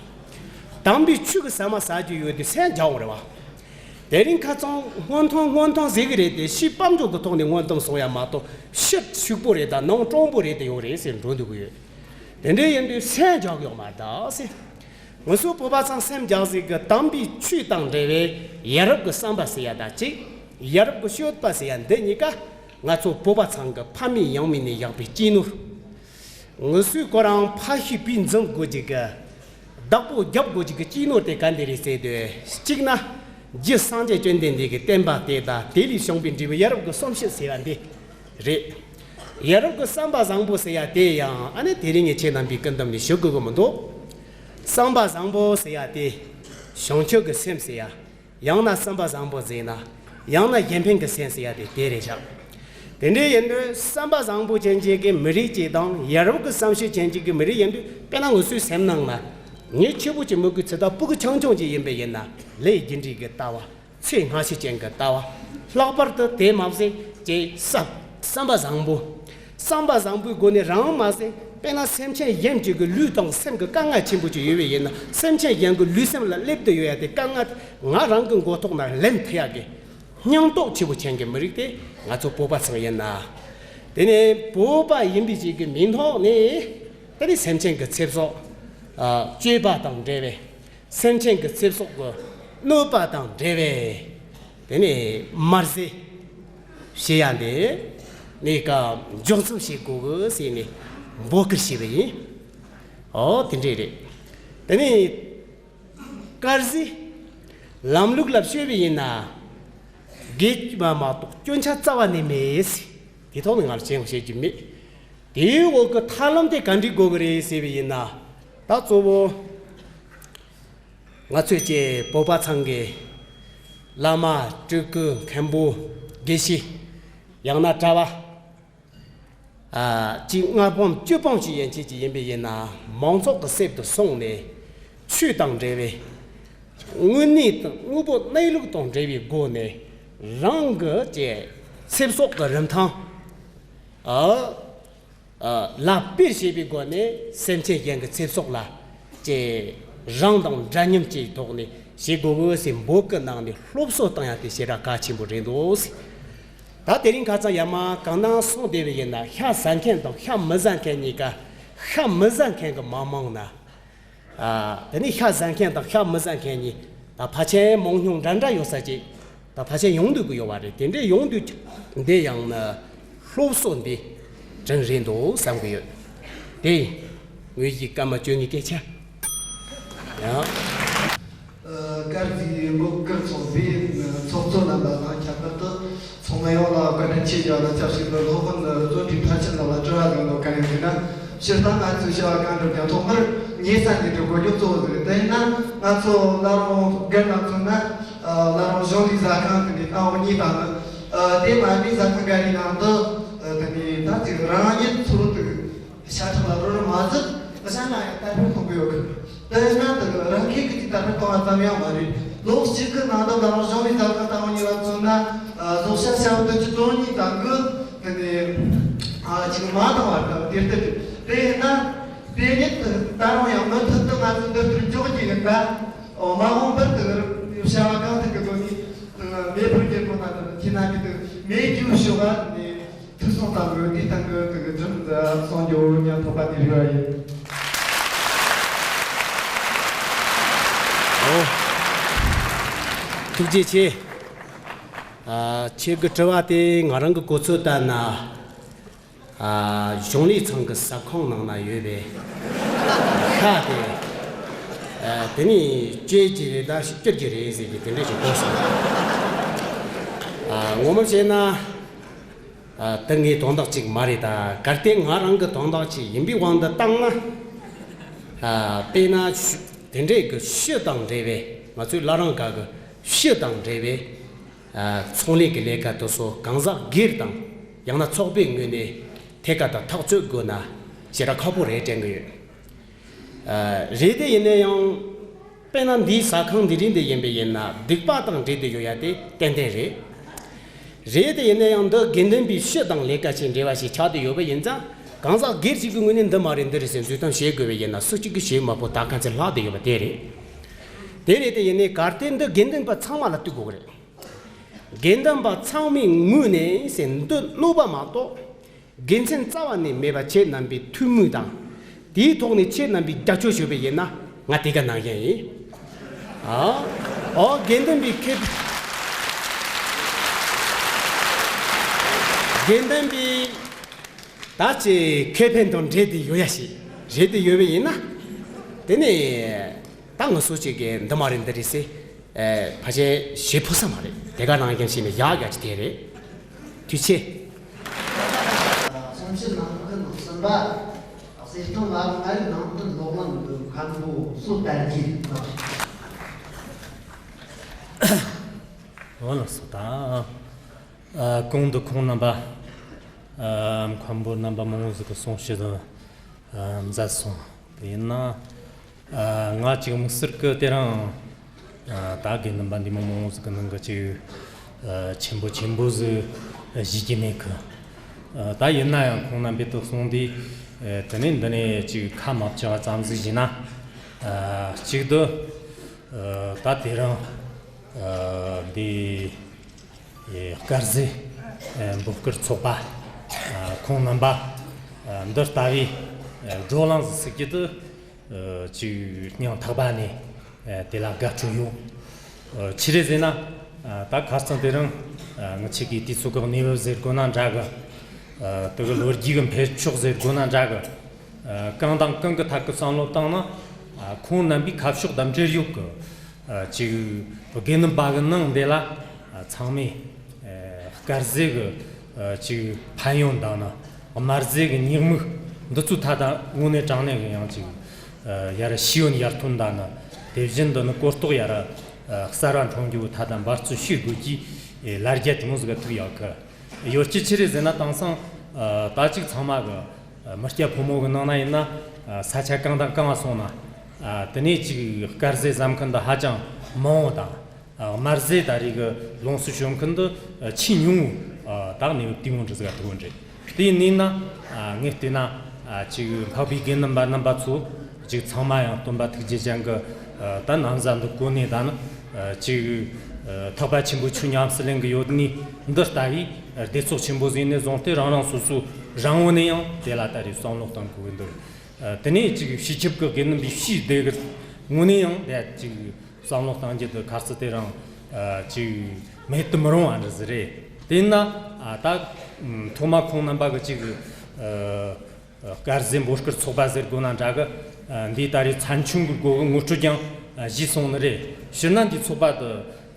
དམ་པའི་ཆོས་ཀྱི་ཟ་མ་ཟ་རྒྱུ་ཡོད་དུས་སེམས་རྒྱག་འོང་རེད་བ། དེ་རིང་ཁ་སང་སྔོན་ཐོན་སྔོན་ཐོན་ཟེར་གི་རེད་དེ་ཤི་དཔལ་འབྱོར་གྱི་ཐོག་ནས་སྔོན་ཐོན་སོང་ཡ་མ་གཏོགས་ཤི་ཕྱུག་པོ་རེད་ད་ནང་སྤྲང་པོ་རེད་དེ་ཡོད་རེད་ཟེར་འགྲོ་འདུག་གི་ཡོད། དེ་འདྲ་ཡིན་དུས་སེམས་རྒྱག་ཡོད་མ་རེད་ད་ཟེར། ང་ཚོ་བོད་པ་ཚང་སེམས་རྒྱག་ཟིག་གི་དམ་པའི་ཆོས་དང་འབྲེལ་བའི་ཡ་རབས་ཀྱི་བསམ་པ་ཟེར་ཡ་ད་ཅིག་ཡ་རབས་ཀྱི་སྤྱོད་པ་ཟེར་ཡ་འདི་གཉིས་ཀ་ང་ཚོ་བོད་པ་ཚང་གི་ཕ་མེས་ཡང་མེས་ནས་ཡག་པའི་སྤྱི་ནོར། ང་ཚོས་ཁོ་རང་ཕ་ཤུལ་བུས་འཛིན་དགོས་ཀྱི་གི་བདག་པོ་རྒྱབ་དགོས་ཀྱི་གི་སྤྱི་ནོར་དེ་ག་འདི་རེད་ཟེར་དུས་གཅིག་ན་རྗེ་སངས་རྒྱས་བཅོམ་ལྡན་འདས་ཀྱི་བསྟན་པ་དེ་དང་དེ་ལས་བྱུང་བའི་འབྲས་བུ་ཡ་རབས་ཀྱི་བསམ་ཤེས་ཟེར་བ་འདི། རེད། ཡ་རབས་ཀྱི་བསམ་པ་བཟང་པོ་ཟེར་ཡ་དེ་ཡང་ཨ་ནི་དེ་རིང་ངས་ཁྱེད་རྣམ་པའི་སྐུ་མདུན་ནས་ཞུ་དགོས་ཀྱི་མི་འདུག་བསམ་པ་བཟང་པོ་ཟེར་ཡ་དེ་བྱང་ཆུབ་ཀྱི་སེམས་ཟེར་ཡ། ཡང་ན་བསམ་པ་བཟང་པོ་ཟེར་ན། ཡང་ན་གཞན་ཕན་གྱི་སེམས་ཟེར་ཡ་དེ་དེ་རེད་བཞག་དེ་འདྲ་ཡིན་དུས་བསམ་པ་བཟང་པོ་ཅན་ཅིག་གི་མི་རིགས་ཅིག་དང་ཡ་རབས་ཀྱི་བསམ་ཤེས་ཅན་ཅིག་གི་མི་རིགས་ཡིན་དུས། དཔེར་ན་ང་ཚོའི་སེམས་ནང་ན་ཉེ་ཆེ་བོ་ཅིག་མི་དགོས་ཚེ་ད་སྤུ་གུ་ཆུང་ཆུང་ཅིག་ཡིན་པ་ཡིན་ན། ལས་རྒྱུ་འབྲས་ཀྱི་ལྟ་བ། ཚེ་སྔ་ཕྱི་ཅན་གྱི་ལྟ་བ། ལྷག་པར་དུ་དེ་མ་ཟད་ཀྱི་བསམ་བསམ་པ་བཟང་པོ། བསམ་པ་བཟང་པོའི་སྒོ་ནས་རང་མ་ཟད། དཔེར་ན་སེམས་ཅན་གཞན་གཅིག་གི་ལུས་དང་སེམས་ཀྱི་དཀའ་ངལ་ཆེན་པོ་ཅིག་ཡོད་པ་ཡིན་ན། སེམས་ཅན་གཞན་གྱི་ལུས་སེམས་ལ་སླེབས་བསྡད་ཡོད་ཡ་དེ་དཀའ་ངལ་ང་རང་གི་མགོ་ཐོག་ན་ལེན་ཐུབ་ཡ་གི་སྙིང་སྟོབས་ཆེ་བོ་ཅན་གྱི་མི་རིགས་དེ་ང་ཚོ་བོད་པ་ཚང་ཡིན་ན། དེ་ནས་བོད་པ་ཡིན་པའི་ཅིག་གི་མིང་ཐོག་ནས་དེ་ནས་སེམས་ཅན་གྱི་ཚེ་སྲོག་ཨ་གཅོད་པ་དང་འབྲེལ་བའི། སེམས་ཅན་གྱི་ཚེ་སྲོག་གི་གནོད་པ་དང་འབྲེལ་བའི་དེ་ནས་དམར་ཟས་བྱེད་ཡ་འདི་ནས་ཀ་འཇོག་མཚམས་བྱེད་དགོས་གི་ཟེར་ནས་འབོད་སྐུལ་བྱས་པ་ཡིན། ཨོ་དེ་འདྲས་རེད། དེ་ནས་དཀར་ཟས་ལམ་ལུགས་ལ་དཔྱོད་པ་ཡིན་ན་དགེ་བ་མ་གཏོགས་སྐྱོན་ཆ་རྩ་བ་ནས་མེད་ཟེར། དེ་ཐོག་ནས་ང་ལ་ཅི་ཡང་བཤད་རྒྱུ་མེད། དེའི་འོག་གི་ཐབས་ལམ་དེ་ག་འདྲས་དགོས་གི་རེད་ཟེར་བ་ཡིན་ན། ད་གཙོ་བོ། ང་ཚོས་ཀྱི་བོད་པ་ཚང་གི་བླ་མ་སྤྲུལ་སྐུ་མཁན་པོ་དགེ་བཤེས་ཡང་ན་གྲྭ་བ་ཨ་གཅིག་ལྔ་སྤོམ་བཅུ་སྤོམ་ཞིག་ཡན་ཆད་ཅིག་ཡིན་པ་ཡིན་ན། མང་ཚོགས་ཀྱི་གསེབ་ཏུ་སོང་ནས་ཆོས་དང་འབྲེལ་བའི་དངོས་གནས་དང་དངོས་པོ་གནས་ལུགས་དང་འབྲེལ་བའི་སྒོ་ནས་རང་གི་ཀྱི་ཚེ་སྲོག་གི་རིན་ཐང་ཨ། ལ་དཔེ་བྱེད་པའི་སྒོ་ནས་སེམས་ཅན་གཞན་གྱི་ཚེ་སྲོག་ལ་ཀྱི་རང་དང་འདྲ་མཉམ་གྱི་ཐོག་ནས་བྱེད་དགོས་གི་ཟེར་འབོད་སྐུལ་གནང་ནས་སློབ་གསོ་བཏང་ཡ་དེ་ཞེ་དྲག་གལ་ཆེན་པོ་རེད་འདུག་ཟེར། ད་དེ་རིང་ཁ་སང་ཡ་མ་གང་ན་སོང་བསྡད་པ་ཡིན་ན། ཤ་ཟ་མཁན་དང་ཤ་མི་ཟ་མཁན་གཉིས་ཀ་ཤ་མི་ཟ་མཁན་གྱི་མི་མང་ན། ཨ། དེ་ནས་ཤ་ཟ་མཁན་དང་ཤ་མི་ཟ་མཁན་གཉིས་ད་ཕལ་ཆེར་མང་ཉུང་འདྲ་འདྲ་ཡོད་ས་ཅིག་ད་ཕལ་ཆེར་ཡོང་སྡོད་ཀྱི་ཡོད་པ་རེད། དེ་འདྲའི་ཡོང་དུས་འདི་ཡང་ན་སློབ་གསོ་འདི་དྲང་རེད་འདུག་བསམ་གྱི་ཡོད། དེ་ཡིན། དངོས་གཞི་སྐར་མ་བཅོ་ལྔའི་སྐད་ཆ་ཡང་། ཨ། དཀར་ཟས་འབོད་སྐུལ་ཚོགས་པའི་ཚོགས་གཙོ་རྣམ་པ་དང་། ཁྱད་པར་དུ་ཚོགས་མི་ཡོངས་ལ་བཀའ་དྲིན་ཆེ་ཞུ་བ་དང་། ཆབ་སྲིད་པའི་སློབ་དཔོན་བརྩོན་འགྲུས་མཐར་ཕྱིན་ལགས་ལ་དྲི་བ་གང་ཡོད་གང་ཡིན་ཟེར་ན། སྤྱིར་བཏང་ང་ཚོས་བྱ་བ་གང་སྒྲུབ་ཀྱང་ཐོག་མར་ཉེ་ས་ནས་སྒྲུབ་དགོས་རྒྱུ་གཙོ་བོ་ཟིག་རེད། དེ་ཡིན་ན་ང་ཚོ་བླ་རུང་སྒེར་ལ་མཚོན་ན། ཨ། བླ་རུང་གཞུང་ལས་ཟ་ཁང་དེ་འདྲའི་ལྟ་བུ་གཉིས་དང་ནི། ཨ། དེ་མ་ཡིན་པའི་ཟ་ཁང་འགའ་རེའི་ནང་དུ། ཨ། དེ་ནས་ད་ཅིག་རང་ཉིད་ཚུར་དུ་ཤ་ཁྲག་ལ་རོལ་རོལ་མ་ཟད་གཞན་ལ་ཡང་དར་སྤེལ་གཏོང་གི་ཡོད་གི། དེ་ཡིན་ན་དེ་རང་ཁྱིམ་གྱི་དར་སྤེལ་གཏོང་བ་ཙམ་ཡང་མ་རེད། ལོ་གཅིག་གི་ནང་དུ་བླ་རུང་གཞུང་ལས་ཟ་ཁང་ལྟ་བུ་གཉིས་ལ་མཚོན་ན། ཨ། ཟོག་ཤ་ཤ་བོ་བདུན་ཅུ་དོན་གཉིས་དང་གི་དེ་ནས། ཨ། ཅིག་མ་བཏང་བར་དུ་དེ་ལྟར་རེད། དེ་ཡིན་ན་དེ་ཉིད་ད་རུང་ཡང་མུ་མཐུད་དུ་ང་ཚོ་འདི་ལྟར་འཇོག་རྒྱུ་ཡིན་ད། འོ། མ་འོངས་པར་དུ་བྱ་བ་གང་ཐུབ་ཀྱི་སྒོ་ནས་མེས་པོར་སྒེར་དང་ཁྱེད་རྣམ་པས་དུ་མེད་རྒྱུ་ཞུ་བ་ནས་ཐུགས་སྣང་དང་གི་དེ་དང་གི་དུ་གི་སྒྲུབ་གསུང་རྒྱུ་ཉན་ཐོག་པ་དེ་རེ་བ་ཡིན། འོ། ཐུགས་རྗེ་ཆེ། ཨ། ཁྱེད་ཀྱི་དྲི་བ་དེ་ང་རང་གི་གོ་ཚོད་ལྟར་ན། ཨ། གཞུང་ལས་ཚང་གི་ཟ་ཁང་ནང་ན་ཡོད་པའི་ཤ་དེ། ཨ། དེ་ནི་བཅོས་ཀྱི་རེད་ད་བསྐྱུར་གྱི་རེད་ཟེར་གྱི་དེ་འདྲ་ཞིག་གོ་སོང་། ཨ། ངོ་མ་བཤད་ན། ཨ། ད་ངའི་དོན་དག་ཅིག་མ་རེད་ད། གལ་ཏེ་ང་རང་གི་དོན་དག་ཅིག་ཡིན་པའི་དབང་དུ་བཏང་ན། ཨ། དཔེར་ན་ཤུ་དེ་འདྲའི་གི་ཤུ་དང་འབྲེལ་བའི། ང་ཚོའི་བླ་རང་ག་གི་ཤུ་དང་འབྲེལ་བའི། ཨ། ཚོང་ལས་ཀྱི་ལས་ཀ་དེ་ཚོ་གང་ཟག་སྒེར་དང་ཡང་ན་ཚོགས་པའི་ངོས་ནས་ཐད་ཀར་དང་ཐག་གཅོད་དགོས་ན་ཞེ་དྲག་ཁག་པོ་རེད་དྲན་གྱི་ཡོད། ཨ། རེད་དེ་ཡིན་ན་ཡང་། དཔེར་ན་འདིའི་ཟ་ཁང་འདི་རིགས་འདི་ཡིན་པ་ཡིན་ན་སྡིག་པ་དང་འབྲེལ་ཏེ་ཡོད་ཡ་དེ་ཏན་ཏན་རེད། རེད་དེ་ཡིན་ན་ཡང་འདི་དགེ་འདུན་པའི་ཤུ་དང་ལས་ཀ་བྱེད་འབྲེལ་བ་ཞིག་ཆགས་ཏེ་ཡོད་པ་ཡིན་ཙང་། གང་ཟག་སྒེར་གཅིག་གི་ངོས་ནས་འདི་མ་རེད་འདི་རེད་ཟེར་འཛུལ་གཏམ་བྱེད་དགོས་པ་ཡིན་ན་སུ་གཅིག་གིས་བྱེད་མ་ཕོད་ད་ག་ཚད་ལྷག་བསྡད་ཡོད་པ་དེ་རེད། དེ་རེད་དེ་ཡིན་ནའི་གལ་ཏེ་འདི་དགེ་འདུན་པ་ཚང་མ་ལ་ལྟོས་དགོས་ཀྱི་རེད། དགེ་འདུན་པ་ཚང་མའི་ངོས་ནས་ཟེར་འདི་གནོད་པ་མ་གཏོགས་དགེ་མཚན་རྩ་བ་ནས་མེད་པ་ཁྱེད་རྣམ་པའི་ཐུགས་མོས་དང་། དེའི་ཐོག་ནས་ཁྱེད་རྣམ་པས་རྒྱབ་སྐྱོར་ཞུས་པ་ཡིན་ན་ང་དེ་ག་ནང་བཞིན་ཡིན། ཨ། ཨོ་དགེ་འདུན་པའི་ཁེ་དགེ་འདུན་པའི་ད་ཅི་ཁེ་ཕན་དང་འབྲེལ་ཏེ་ཡོད་ཡ་ཞིག་རེད་དེ་ཡོད་པ་ཡིན་ན། དེ་ནས་ད་ང་ཚོ་ཅིག་གི་འདི་མ་རེད་འདི་རེད་ཟེར། ཨེ། ཕལ་ཆེར་བྱེད་ཕོད་ས་མ་རེད། དེ་ག་ནང་བཞིན་བྱས་ནས་ཡག་ཡག་ཅིག་དེ་རེད། ཐུགས་རྗེ་ཆེ། གསུང་ཆོས་ནང་གི་ནང་གསུམ་པ། གསེར་ཐང་བ་ལྔ་རིག་ནང་དུ་ལོག་ལམ་དུ་མཁན་པོ་སོ་དར་རྒྱས་ལགས། འོ་ལགས་སོ། ད་ཨ་གོང་དུ་ཁོང་རྣམ་པ་ཨ་མཁན་པོ་རྣམ་པ་མང་བོ་ཟིག་གི་གསུང་བཤད་དུ་ཨ་མཛད་སོང་། དེ་ཡིན་ན་ཨ་ང་ཅིག་དམིགས་བསལ་གི་དེ་རང་ཨ་ད་དགེ་འདུན་པ་འདི་མོ་མང་བོ་ཟིག་གི་ནང་གི་ཅིག་ཨ་ཆེན་པོ་ཆེན་པོ་ཟིག་ཞུ་རྒྱུ་མེད་གི། ཨ་ད་ཡིན་ན་ཡང་ཁོང་རྣམ་པས་དུ་གསུང་དུས་ཨ་དེ་ནས་འདི་ནས་ཅིག་ཁ་མ་བཅག་པ་ཙམ་ཟིག་བྱས་ན། ཨ་གཅིག་ཏུ་ཨ་ད་དེ་རིང་ཨ་འདི་ཨེ་དཀར་ཟས་ཨེ་འབོད་སྐུལ་ཚོགས་པ་ཨ་ཁོང་རྣམ་པ་ཨ་འདི་ལྟ་བུའི་ཨེ་བགྲོ་གླེང་ཟིག་ཟེར་རྒྱུ་དེ་ཨ་ཅིག་སྙིང་ཐག་པ་ནས་ཨེ་དེ་ལ་དགའ་སྤྲོ་ཡོད། ཨ་ཆི་རེད་ཟེར་ན་ཨ་ད་ཁ་སང་དེ་རིང་ཨ་ང་ཆེ་གི་དུས་ཚོད་ཀྱི་གནས་བབ་ཟེར་དགོས་ན་འདྲ་གི། ཨ་དེ་གི་ལོ་རྒྱུས་ཀྱི་འཕེལ་ཕྱོགས་ཟེར་དགོས་ན་འདྲ་གི། ཨ་གང་དང་གང་གི་ཐད་ཀྱི་བསམ་བློ་བཏང་ན་ཨ་ཁོང་རྣམ་པའི་ཁ་ཕྱོགས་དང་འབྲེལ་ཡོད་ཀྱི། ཨ་ཅིག་དགེ་འདུན་པ་གི་ནང་འདི་ལ་ཨ་ཚང་མས་ཨ་དཀར་ཟས་གི་ཨ་ཅིག་ཕན་ཡོན་དང་ནི་དམར་ཟས་གི་ཉེས་དམིགས་འདི་ཚོའི་ཐད་དུ་དངོས་གནས་དྲང་གནས་གི་ཡང་ཅིག་ཨ་ཡར་ཤེས་ཡོན་ཡར་ཐོན་དང་ནི་དེ་བཞིན་དུ་ནི་གོ་རྟོགས་ཡར་ཨ་གསར་བ་འཕྲོད་རྒྱུ་ཐད་དུ་འབད་བརྩོན་བྱེད་དགོས་ཀྱི་ཨེ་ལ་རྒྱ་དེ་མོ་ཟིག་ག་ཐུག་ཡོད་གི། ཡོད་ཀྱི་ཆི་རེད་ཟེར་ན་དེང་སང་ཨ་ད་ཅིག་ཚང་མ་གི་ཨ་མི་སྐྱ་ཕོ་མོ་གི་ནང་ན་ཡིན་ན་ཨ་ས་ཆ་གང་དང་གང་ང་སོང་ན་ཨ་དེ་ནས་ཅིག་དཀར་ཟས་བཟའ་མཁན་འདི་ཧ་ཅང་མང་བོ་དང་། ཨ་དམར་ཟས་ད་རེས་གི་ལོངས་སུ་སྤྱོད་མཁན་འདི་ཨ་ཆེས་ཉུང་ངུ་ཨ་ད་གནས་བབ་དེ་མོ་འདྲ་ཟིག་ག་ཐུག་གི་རེད། དེ་ཡིན་ན་ཨ་ངས་བལྟས་ན་ཨ་ཅིག་འཕགས་པའི་དགེ་འདུན་པ་རྣམ་པ་ཚོ་ཅིག་ཚང་མ་ཡང་སྟོན་པ་ཐུགས་རྗེ་ཅན་གི་ཨ་ད་ན་བཟའ་འདི་གོན་ནས་ད་ནི་ཨ་ཅིག་ཨ་ཐེག་པ་ཆེན་པོའི་ཆོས་ཉམས་སུ་ལེན་གི་ཡོད་ནི་འདི་ལྟ་བུའི་ཨ་སྡེ་ཚོགས་ཆེན་པོ་ཟིག་ནས་བཟུང་སྟེ་རང་རང་སོ་སོའི་རང་ངོས་ནས་ཡང་དེ་ལ་ད་རེས་བསམ་བློ་གཏོང་དགོས་གི་འདུག། ཨ་དེ་ནས་ཅིག་སྤྱི་ཁྱབ་ཀྱི་དགེ་འདུན་པའི་སྤྱིའི་སྡེ་གི་ངོས་ནས་ཡང་དེ་ཅིག་བསམ་བློ་གཏང་རྒྱུ་དེ་ཁ་གསལ་དེ་རང་ཨ་ཅིག་མེད་དུ་མི་རུང་བ་འདྲ་ཟིག་རེད། དེས་ན་ཨ་ད་ཨམ་ཐོག་མ་ཁོང་རྣམ་པ་གི་ཅིག་ཨ་དཀར་ཟས་འབོད་སྐུལ་ཚོགས་པ་ཟེར་དགོས་ན་འདྲ་གི། ཨ་འདིའི་ད་རེས་ཚན་ཆུང་གི་སྒོ་གི་ངོ་སྤྲོད་ཀྱང་ཨ་ཞུས་སོང་ནི་རེད། སྤྱིར་ན་འདིའི་ཚོགས་པ་དེ་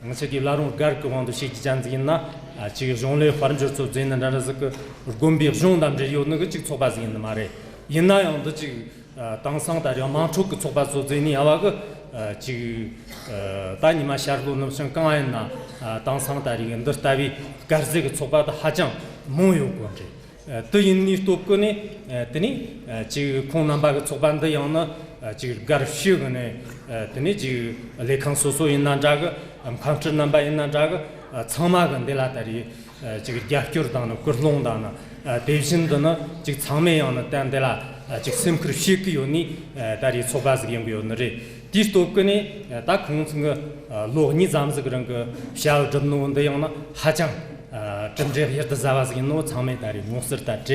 ང་ཚོ་གི་བླ་རུང་སྒར་གི་དབང་དུ་བྱེད་རྒྱུ་ཅན་ཟིག་ཡིན་ན་ཨ་ཅིག་གཞུང་ལས་དཔལ་འབྱོར་ཚོ་ཟེར་ནི་འདྲ་འདྲ་ཟིག་གི་དགོན་པའི་གཞུང་དང་འབྲེལ་ཡོད་ནི་གི་ཅིག་ཚོགས་པ་ཟིག་ཡིན་ནི་མ་རེད། ཡིན་ན་ཡང་འདི་ཅིག་ཨ་དེང་སང་ད་རེས་དམངས་ཁྲོད་ཀྱི་ཚོགས་པ་ཚོ་ཟེར་ནི་ཡ་བ་གི་ཨ་ཅིག་ཨ་ད་ཉི་མ་ཤར་ལྷོ་ནུབ་བྱང་གང་ཡིན་ན་ཨ་དེང་སང་ད་རེས་འདི་ལྟ་བུའི་དཀར་ཟས་ཀྱི་ཚོགས་པ་དེ་ཧ་ཅང་མང་ཡོད་དགོས་རེད། ཨ་དེ་ཡིན་ནི་སྟོབས་ཀྱིས་ནི་ཨ་དེ་ནི་ཨ་ཅིག་ཁོང་རྣམ་པ་གི་ཚོགས་པ་འདི་ཡང་ནི་ཨ་ཅིག་སྒར་ཕྱི་གི་ནི་ཨ་དེ་ནི་ཅིག་ལས་ཁང་སོ་སོ་ཡིན་ན་འདྲ་གི། ཨ་མཁན་སྤྲུལ་རྣམ་པ་ཡིན་ན་འདྲ་གི། ཨ་ཚང་མ་གི་འདི་ལ་ད་རེས་ཨ་ཅིག་རྒྱབ་སྐྱོར་དང་ནི་སྐུལ་སློང་དང་ནི་ཨ་དེ་བཞིན་དུ་ནི་ཅིག་ཚང་མས་ཡང་ནི་ད་འདི་ལ་ཨ་ཅིག་སེམས་ཁུར་བྱེད་ཀྱི་ཡོད་ནི་ཨ་ད་རེས་ཚོགས་པ་ཟིག་ཡོང་གི་ཡོད་ནི་རེད། དེའི་སྟོབས་ཀྱིས་ནི་ཨ་ད་ཁོང་ཚོ་གི་ཨ་ལོ་གཉིས་ཙམ་ཟིག་རིང་གི་བྱ་བ་བསྒྲུབས་ནོ་འདི་ཡང་ནི་ཧ་ཅང་ཨ་གྲུབ་འབྲས་གཡུར་དུ་ཟ་བ་ཟིག་ཡིན་ནོ་ཚང་མས་ད་རེས་མངོན་གསལ་དུ་བྱས།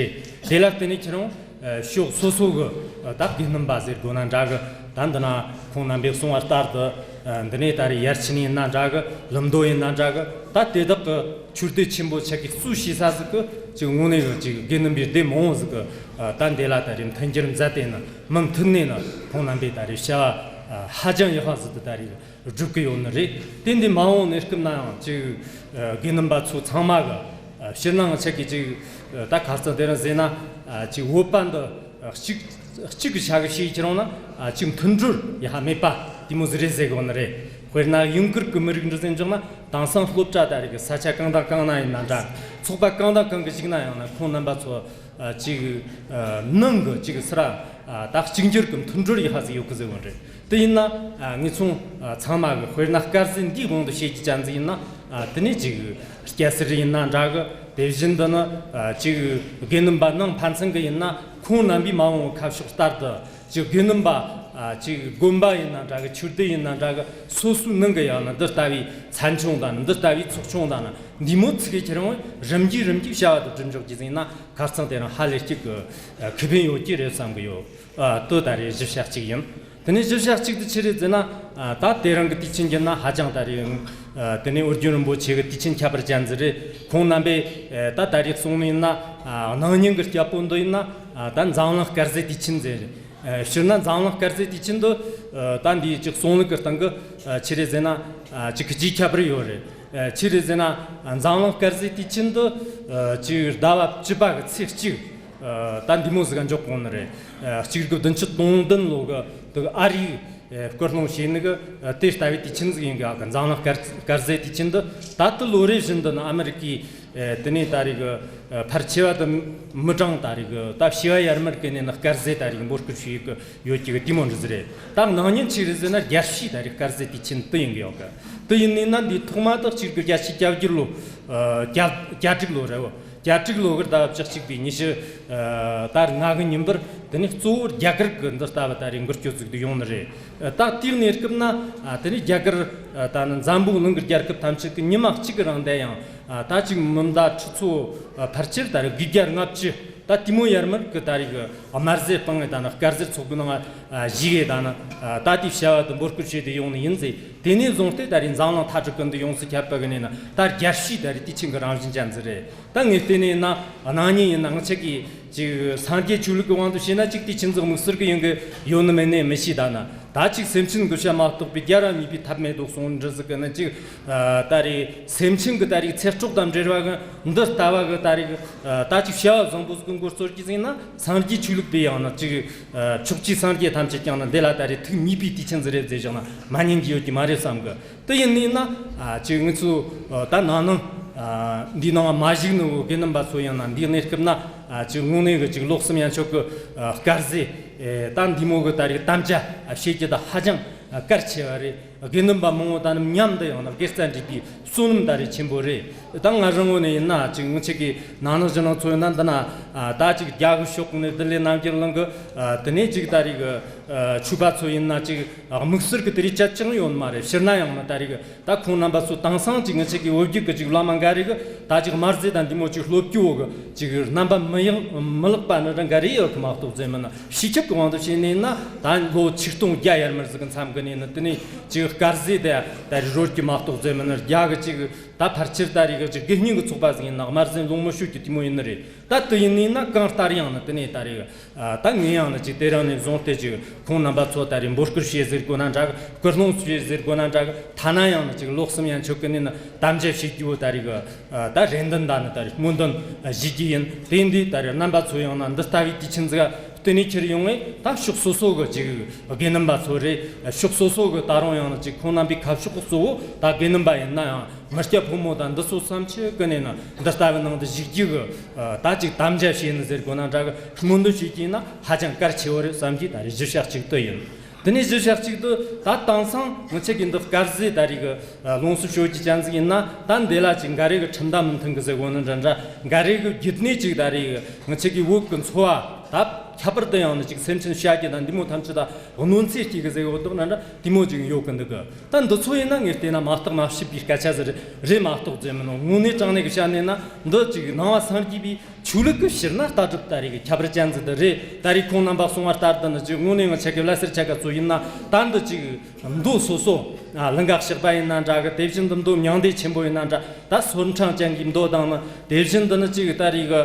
དེ་ལ་བརྟེན་ནས་ཁྱེད་རང་ཨ་ཕྱོགས་སོ་སོ་གི་ཨ་ད་དགེ་འདུན་པ་ཟེར་དགོས་ན་འདྲ་གི། ད་འདི་ན་ཁོང་རྣམ་པས་གསུངས་པ་ལྟར་དུ་ཨ་འདི་ནས་ད་རེས་ཡར་ཕྱིན་ཡིན་ན་འདྲ་གི། ལམ་མདོ་ཡིན་ན་འདྲ་གི། ད་དེ་དག་གི་ཆོས་སྡེ་ཆེན་པོ་ཆ་གི་གཙོས་བྱས་ས་ཟིག་གི་ཅིག་དངོས་གནས་གི་ཅིག་དགེ་འདུན་པའི་སྡེ་མང་བོ་ཟིག་གི་ཨ་ད་འདི་ལ་ད་རེས་མཐུན་འགྱུར་མཛད་དེ་ནི་མུ་མཐུད་ནས་ནི་ཁོང་རྣམ་པས་ད་རེས་བྱ་བ་ཨ་ཧ་ཅང་ཡག་པ་ཟིག་ཏུ་ད་རེས་སྒྲུབ་ཀྱི་ཡོད་ནི་རེད། དེ་འདི་མ་འོངས་གནས་སྐབས་ན་ཡང་ཅིག་ཨ་དགེ་འདུན་པ་ཚོ་ཚང་མ་གི་ཨ་ཕྱི་ནང་ཆ་གི་ཅིག་ཨ་ད་ཁ་རྩང་དེ་རིང་ཟེར་ན་ཨ་ཅིག་བོད་པ་འདི་ཨ་གཅིག་གཅིག་གི་ཆ་གི་ཤེས་ཁྱེར་འོང་ན་ཨ་ཅིག་མཐུན་སྒྲིལ་ཡག་པ་མེད་པ་དེ་མོ་ཟིག་རེད་ཟེར་གི་ཡོད་ནི་རེད། དཔེར་ན་ཡུ་གུར་གི་མི་རིགས་འདི་ཟེར་འཇོག་ན་དེང་སང་སློབ་གྲྭ་ད་རེས་གི་ས་ཆ་གང་དང་གང་ན་ཡིན་ན་འདྲ། ཚོགས་པ་གང་དང་གང་གི་ཞུགས་ན་ཡང་ན་ཁོང་རྣམ་པ་ཚོ་ཨ་ཅིག་ཨ་ནང་གི་ཅིག་སི་ར་ཨ་ད་གཅིག་གྱུར་གྱི་མཐུན་སྒྲིལ་ཡག་པ་ཟིག་ཡོད་གི་ཟེར་བ་རེད། དེ་ཡིན་ན་ཨ་ངེད་ཚོ་ཨ་ཚང་མ་གི་དཔེར་ན་དཀར་ཟས་འདིའི་དབང་དུ་བྱེད་རྒྱུ་ཅན་ཟིག་ཡིན་ན་ཨ་དེ་ནས་ཅིག་སྐྱ་སེར་ཡིན་ན་འདྲ་གི། དེ་བཞིན་དུ་ནི་ཨ་ཅིག་དགེ་འདུན་པ་ནང་ཕན་ཚུན་གི་ཡིན་ན་ཁོང་རྣམ་པའི་མ་འོངས་ཁ་ཕྱོགས་ལྟར་དུ་ཅིག་དགེ་འདུན་པ་ཨ་ཅིག་དགོན་པ་ཡིན་ན་འདྲ་གི། ཆོས་སྡེ་ཡིན་ན་འདྲ་གི། སོ་སོའི་ནང་གི་ཡང་ན་འདི་ལྟ་བུའི་ཚན་ཆུང་དང་ནི་འདི་ལྟ་བུའི་ཚོགས་ཆུང་དང་ནི་འདི་མོ་ཚིག་གི་ཁྱེར་འོང་རིམ་གྱིས་རིམ་གྱིས་བྱ་བ་དེ་སྒྲུབ་འཇོག་རྒྱུ་ཟིག་ཡིན་ན། ཁ་རྩང་དེ་རིང་ཧ་ལས་ཅིག་གི་ཨ་ཁེ་ཕན་ཡོད་ཀྱི་རེད་བསམ་གི་ཡོད། ཨ་དེ་ད་རེས་གཞི་བྱ་གཅིག་ཡིན། དེ་ནས་གཞི་བྱ་གཅིག་དེ་ཆི་རེད་ཟེར་ན། ཨ་ད་དེ་རིང་གི་དུས་ཆེན་གྱི་ནང་ཧ་ཅང་ད་རེས་ཨ་དེ་ནས་ཨོ་རྒྱན་རིན་པོ་ཆེ་གི་དུས་ཆེན་ཁྱད་པར་ཅན་ཟིག་རེད། ཁོང་རྣམ་པས་ཨ་ད་ད་རེས་གསུངས་ནི་ཡིན་ན། ཨ་གནངས་ཉིན་གི་སྐྱབས་པོ་འདི་ཡིན་ན་ཨ་ད་འཛམ་གླིང་དཀར་ཟས་དུས་ཆེན་ཟེར། ཨ་སྤྱིར་ན་འཛམ་གླིང་དཀར་ཟས་དུས་ཆེན་འདི་ཨ་ད་འདིའི་ཅིག་གསུང་ལུགས་ཀྱི་སྟེང་གི་ཨ་ཆི་རེད་ཟེར་ན། ཨ་ཅིག་གི་ཅིག་ཁྱད་པར་ཡོད་རེད། ཨ་ཆི་རེད་ཟེར་ན། ཨ་འཛམ་གླིང་དཀར་ཟས་དུས་ཆེན་འདི་ཨ་ཅིག་ཟླ་བ་བཅུ་པ་གི་ཚེས་གཅིག་ ད་འདི་མོ་ཟིག་ག་འཇོག་གོ་ནི་རེད། གཅིག་དགུ་བདུན་ཅུ་དོན་བདུན་ལོ་གི་དུ་ཨ་རིའི་སྐུལ་སློང་བྱས་ནི་གི་དེ་ལྟ་བུའི་དུས་ཆེན་ཟིག་ཡིན་གི། ཨ་གི་འཛམ་གླིང་དཀར་དཀར་ཟས་དུས་ཆེན་འདི་ད་དུ་ལོ་རེ་བཞིན་དུ་ནི་ཨ་མི་རི་ཀའི་དེ་ནས་ད་རེས་གི་ཕལ་ཆེ་བ་དུ་མི་གྲངས་ད་རེས་གི་ད་བྱེ་བ་ཡར་མར་གི་ནས་ནི་དཀར་ཟས་ད་རེས་གི་འབོད་སྐུལ་བྱས་གི་ཡོད་ཀྱི་གི་དེ་མོ་འདྲ་ཟིག་རེད། ད་ནང་ཉིན་གཅིག་རེད་ཟེར་ན་རྒྱལ་སྤྱིའི་ད་རེས་དཀར་ཟས་དུས་ཆེན་དུ་ཡིན་གི་ཡོད་གི། དུ་ཡིན་ནི་ན་འདི་ཐོག་མ་དག་གཅིག་དགུ་བརྒྱད་ཅུ་གྱ་བརྒྱད་ལོ། གྱ་གྱ་དྲུག་ལོ་རེད་བ། གྱ་དྲུག་ལོ་གི་ཟླ་བ་བཅུ་གཅིག་པའི་ཉི་ཤུ་ད་ལྔ་གི་ཉིན་པར་དེ་ནས་གཙོ་བོ་རྒྱ་གར་གི་འདི་ལྟ་བུ་ད་རེས་འགུལ་སྐྱོད་ཟིག་དུ་ཡོང་ནི་རེད། ད་དེའི་གནས་སྐབས་ན་དེ་ནས་རྒྱ་གར་ད་ནི་འཛམ་བུ་གླིང་གི་རྒྱལ་ཁབ་ཐམས་ཅད་ཀྱི་ཉི་མ་གཅིག་གི་རིང་དེ་ཡང་ད་ཅིག་མི་ཟླ་ཁྲི་ཚོ་ཕལ་ཆེར་ད་རེས་དགུ་བརྒྱ་ལྔ་བཅུ་ད་དེ་མོ་ཡར་མར་གི་ད་རེས་གི་དམར་ཟས་སྤངས་གི་ད་ནི་དཀར་ཟས་ཚོགས་གི་ནང་བཞུགས་གི་ད་ནི་ད་དེའི་བྱ་བ་དུ་འབོད་སྐུལ་བྱས་ཏེ་ཡོང་ནི་ཡིན་ཟེར། དེ་ནས་བཟུང་སྟེ་ད་རེས་འཛམ་གླིང་མཐའ་གྲུ་ཀུན་ཏུ་ཡོངས་སུ་ཁྱབ་པ་གི་ནས་ན་ད་རྒྱལ་སྤྱིའི་ད་རེས་དུས་ཆེན་གི་རང་བཞིན་ཅན་ཟིག་རེད། ད་ངས་བལྟས་ནས་ན་གནངས་ཉིན་ཡིན་ན་ང་ཆ་གི་ཅིག་སངས་རྒྱས་ཆོས་ལུགས་ཀྱི་དབང་དུ་བྱས་ན་ཅིག་དུས་ཆེན་ཟིག་དམིགས་བསལ་གི་ཡོང་གི་ཡོད་ནི་མེད་ནི་མི་ཤེས། ད་ན་ད་ཅིག་སེམས་ཅན་གི་ཤ་མ་གཏོགས་པའི་རྒྱལ་རབས་གཉིས་པའི་ཐབས་མེད་དོ་གསུང་འདྲ་ཟིག་གི་ནི་ཅིག་ད་རེས་སེམས་ཅན་གི་ད་རེས་ཚེ་སྲོག་དང་འབྲེལ་བ་གི་འདི་ལྟ་བ་གི་ད་རེས་ད་ཅིག་བྱ་བ་བཟང་པོ་ཟིག་གི་མགོ་གཙོར་གྱི་ཟིན་ན་སངས་རྒྱས་ཆོས་ལུགས་པའི་ཡང་ན་ཅིག་ཕྱོགས་ཀྱི་སངས་རྒྱས་ཐམས་ཅད་ཀྱང་ན་འདི་ལ་ད་རེས་ཐུགས་མཉེས་པའི་དུས་ཆེན་ཟིག་རེད་ཟེར་བཞག་ན་མ་ཉན་གྱི་ཡོད་ཀྱི་མ་རེད་བསམ་གི། དེ་ཡིན་ནི་ན་ཅིག་ངེད་ཚོ་ད་ནང་ནང་འདིའི་ནང་མ་བཞུགས་ནི་བོ་དགེ་འདུན་པ་ཚོ་ཡང་ན་འདིའི་གནས་སྐབས་ན་ཅིག་དངོས་གནས་གི་ཅིག་ལོ་གསུམ་ཡན་ཆོད་གི་དཀར་ཟས་ད་འདི་མོ་གི་ད་རེས་དམ་བཅའ་བྱེད་ཀྱི་ད་ཧ་ཅང་གལ་ཆེ་བ་རེད། དགེ་འདུན་པ་མང་བོ་ད་ནི་མཉམ་དུ་ཡང་ན་དགེ་རྩ་འདྲེས་པའི་བསོད་ནམས་ད་རེས་ཆེན་པོ་རེད། ད་ང་རང་ངོས་ནས་ཡིན་ན་ཅིག་ངི་ཆ་གི་ནང་ནང་ཞིང་ནང་ཚོ་ཡིན་ན་འདི་ན་ད་ཅིག་རྒྱ་གི་ཕྱོགས་ནས་བདུད་ལས་རྣམ་རྒྱལ་གླིང་གི་དེ་ནས་ཅིག་ད་རེས་གི་ཆོས་པ་ཚོ་ཡིན་ན་ཅིག་དམིགས་བསལ་གི་དེ་རིགས་ཅད་ཅང་ཡོད་མ་རེད། ཕྱིར་ན་ཡང་ན་ད་རེས་གི་ད་ཁོང་རྣམ་པ་ཚོ་དེང་སང་ཅིག་ངི་ཆ་གི་བོད་བརྒྱུད་གི་ཅིག་བླ་མ་འགའ་རེ་གི་ད་ཅིག་དམར་ཟས་དང་འདི་མོ་ཅིག་སློབ་རྒྱུ་བོ་གི་ཅིག་རྣམ་པ་མི་ཡག་མི་ལེགས་པ་ནི་ར་འགའ་རེ་ཡོད་གི་མ་གཏོགས་ཟེར་མིན་ན་སྤྱི་ཁྱབ་གི་དབང་དུ་བྱས་ནས་ན་ད་ལོ་ཆིག་སྟོང་བརྒྱ་ཡར་མར་ཟིག་གི་མཚམས་གི་ནས་ནི་དེ་ནས་ཅིག་དཀར་ཟས་དེ་ད་རེས་རོལ་གི་མ་གཏོགས་ཟེར་མིན་ན་རྒྱ་གི་ཅིག་ད་ཕལ་ཆེར་ད་རེས་གི་ཅིག་དགེ་བསྙེན་གི་ཚོགས་པ་ཟིག་ཡིན་ན་དམར་ཟས་ལོངས་མི་ཤོད་ཀྱི་དེ་མོ་ཡིན་ནི་རེད། ད་དེ་ཡིན་ནི་ན་གང་ལྟར་ཡང་ནི་དེ་ནས་ད་རེས་ད་ངས་ཡང་ནི་ཅིག་དེ་རིང་ནས་བཟུང་སྟེ་ཅིག་ཁོང་རྣམ་པ་ཚོ་ད་རེས་འབོད་སྐུལ་བྱེད་ཟེར་དགོས་ན་འདྲ་གི། སྐུལ་སློང་བྱེད་ཟེར་དགོས་ན་འདྲ་གི། ཐ་ན་ཡང་ནི་ཅིག་ལོ་གསུམ་ཡན་ཆོད་གི་ནས་ནི་དམ་བཅའ་བྱེད་རྒྱུ་བོ་ད་རེས་གི་ད་རེ་འདུན་ད་ནི་ད་རེས་སྨོན་འདུན་ཞུ་རྒྱུ་ཡིན། དེ་འདི་ད་རེས་རྣམ་པ་ཚོ་ཡང་ན་འདི་ལྟ་བུའི་དུས་ཆེན་ཟིག་བསྟུན་ནས་ཁྱེར་ཡོང་ངས་ད་ཕྱོགས་སོ་སོ་གི་ཅིག་དགེ་འདུན་པ་ཚོ་རེད། ཕྱོགས་སོ་སོ་གི་ད་རུང་ཡང་ན་ཅིག་ཁོང་རྣམ་པའི་ཁ་ཕྱོགས་གཙོ་བོ་ད་དགེ་འདུན་པ་ཡིན་ན་ཡང་མི་སྐྱ་ཕོ་མོ་དང་འདི་ཚོ་བསམ་ཆེ་གི་ནས་ན་འདི་ལྟ་བུའི་ནང་དུ་ཞུགས་རྒྱུ་གི་ད་ཅིག་དམ་བཅའ་བྱས་ནི་ཟེར་དགོས་ན་འདྲ་གི། སྨོན་འདུན་ཞུ་རྒྱུ་ཡིན་ན་ཧ་ཅང་གལ་ཆེ་བོ་རེད་བསམ་གྱི། ད་རེས་གཞི་བྱ་གཅིག་དེ་ཡིན། དེ་ནས་གཞི་བྱ་གཅིག་དེ་ད་དེང་སང་ང་ཆ་གི་འདི་དཀར་ཟས་ད་རེས་གི་ལོངས་སུ་སྤྱོད་ཀྱི་ཅན་ཟིག་ཡིན་ན་ད་འདི་ལ་ཅིག་འགའ་རེ་གི་ཁྲིམས་དང་མི་མཐུན་གི་ཟེར་གོ་ནི་འདྲ་འདྲ། འགའ་རེ་གི་རྒྱུད་ནས་ཅིག་ད་རེས་གི་ང་ཆ་གི་བོད་གི་འཚོ་བ་ད་ཁྱད་པར་དུ་ཡང་ནི་ཅིག་སེམས་ཅན་བཤའ་རྒྱུ་དང་འདི་མོ་ཐམས་ཅད་ད་གནོད་འཚེ་སྐྱེལ་གི་ཟེར་གོ་དོག་འདྲ་འདྲ་དེ་མོ་ཅིག་ཡོད་གི་འདུག་གི། ད་འདི་ཚོ་ཡིན་ན་ངས་བལྟས་ན་མ་བརྟགས་མ་དཔྱད་པའི་སྐད་ཆ་ཟིག་རེད་མ་གཏོགས་ཟེར་མི་ནོ། དངོས་གནས་དྲང་གནས་གི་བཤད་ནས་ན་འདི་ཅིག་ནང་བ་སངས་རྒྱས་པའི་ཆོས་ལུགས་ཀྱི་ཕྱིར་ན་ལྟ་གྲུབ་ད་རེས་ཀྱི་ཁྱད་པར་ཅན་ཟིག་འདི་རེད། ད་རེས་ཁོང་རྣམ་པ་གསུང་བ་ལྟར་དུ་ནི་ཅིག་དངོས་གནས་ང་ཆ་གི་བླ་སེར་ཆ་ག་ཚོ་ཡིན་ན་ད་འདི་ཅིག་མདོ་སོ་སོ་ལུང་ག་གཤེགས་པ་ཡིན་ན་འདྲ་གི། དེ་བཞིན་དུ་མདོ་མྱང་འདས་ཆེན་པོ་ཡིན་ན་འདྲ། ད་སོར་ཕྲེང་ཅན་གྱི་མདོ་དང་ནི་དེ་བཞིན་དུ་ནི་ཅིག་ད་རེས་གི་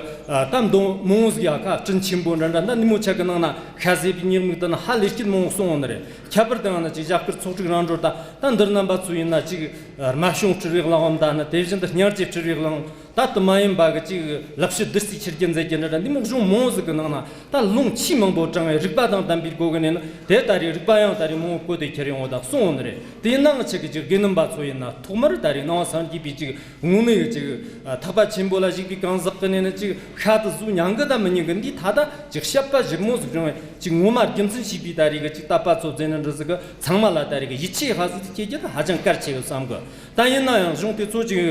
ད་མདོ་མང་བོ་ཟིག་ཡ་ཁ་སྤྲིན་ཆེན་པོ་འདྲ་འདྲ་ད་འདི་མོ་ཆ་གི་ནང་ན་ཁ་ཟས་པའི་ཉེར་མིག་དུ་ནི་ཧ་ལས་སྐྱིད་མང་བོ་གསུང་འོང་ནི་རེད། ཁྱད་པར་དུ་ཡང་ནི་ཅིག་ཞྭ་སྐུལ་ཚོགས་དྲུག་རང་གྲོལ་ད་ད་འདིར་རྣམ་པ་ཚོ་ཡིན་ན་ཅིག་རྨ་བྱུང་སྤྲུལ་བའི་གླེགས་བམ་ད་ནི་དེ་བཞིན་དུ་སྙིང་རྗེ་སྤྲུལ་བའི་གླེགས་བམ། ད་དུ་མ་ཡིན་པ་གི་ཅིག་ལེགས་བཤད་བདུད་རྩིའི་ཆུ་རྒྱུན་མཛད་ཀྱི་འདྲ་འདྲ་འདི་མོ་གཞུང་མང་བོ་ཟིག་གི་ནང་ན་ད་ལུང་ཆེས་མང་པོ་དྲངས་བའི་རིགས་པ་དང་ལྡན་པའི་སྒོ་གི་ནས་ནི་དེ་ད་རེས་རིགས་པ་ཡང་ད་རེས་མང་བོ་བཀོད་དེ་ཁྱེར་ཡོང་བ་དང་གསུང་འོང་ནི་རེད། དེ་ནང་ཆེ་གི་ཅིག་དགེ་འདུན་པ་ཚོ་ཡིན་ན་ཐོག་མར་ད་རེས་ནང་བ་སངས་རྒྱས་པའི་ཅིག་དངོས་གནས་ཀྱི་ཅིག་ཐེག་པ་ཆེན་པོ་ལ་ཞུགས་པའི་གང་ཟག་གི་ནས་ནི་ཅིག་ཤ་དུ་ཟོས་མྱང་གི་ད་མི་ཉན་གི། འདི་ད་ལྟ་ཅིག་བཤད་པ་ཞིབ་མོ་ཟིག་བྱུང་བས་ཅིག་ངོ་མ་རྒྱུ་མཚན་ཤེས་པའི་ད་རེས་གི་ཅིག་དད་པ་ཚོ་མཛད་ནི་འདྲ་ཟིག་གི་ཚང་མ་ལ་ད་རེས་གི་ཡིད་ཆེས་ཧ་ཟིག་སྐྱེ་རྒྱུ་ད་ཧ་ཅང་གལ་ཆེ་གི་བསམ་གི། ད་ཡིན་ན་ཡང་གཞུང་དེ་ཚོ་ཅིག་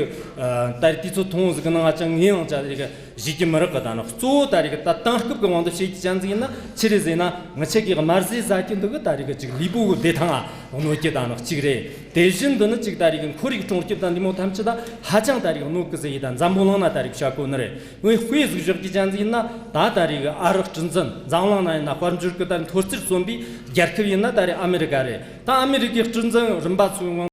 ད་རེས་དུས་ཚོད་ཐུང་ཟིག་གི་ནང་ང་ཅང་ངས་ཡང་ཅ་རེ་གི་ཞུ་རྒྱུ་མི་རག་གི། ད་ནི་གཙོ་བོ་ད་རེས་གི་ད་དེང་སྐབས་གི་དབང་དུ་བྱེད་རྒྱུ་ཅན་ཟིག་ཡིན་ན་ཆི་རེད་ཟེར་ན་ང་ཆ་གི་དམར་ཟས་ཟ་རྒྱུ་འདུག་གི། ད་རེས་གི་ཅིག་ལུས་པོ་གི་བདེ་ཐང་ང་གནོད་རྒྱུ་ད་ནི་གཅིག་རེད། དེ་བཞིན་དུ་ནི་ཅིག་ད་རེས་གི་ཁོར་ཡུག་སྲུང་སྐྱོབ་དང་འདི་མོ་ཐམས་ཅད་ད་ཧ་ཅང་ད་རེས་གནོད་གི་ཟེར་ཡི་ད་འཛམ་བུ་གླིང་ན་ད་རེས་བྱ་གོ་ནི་རེད། ངས་དཔེ་ཟིག་བཞག་རྒྱུ་ཅན་ཟིག་ཡིན་ན་ད་ད་རེས་གི་ཨ་རི་སྲིད་འཛིན་འཛམ་གླིང་ན་ཡིན་ན་དཔལ་འབྱོར་གི་ད་མཐོ་ཚད་རྩོམ་པའི་རྒྱལ་ཁབ་ཡིན་ན་ད་རེས་ཨ་མེ་རི་ཀ་རེད། ད་ཨ་མེ་རི་ཀའི་སྲིད་འཛིན་རིམ་པ་ཚོའི་ངང་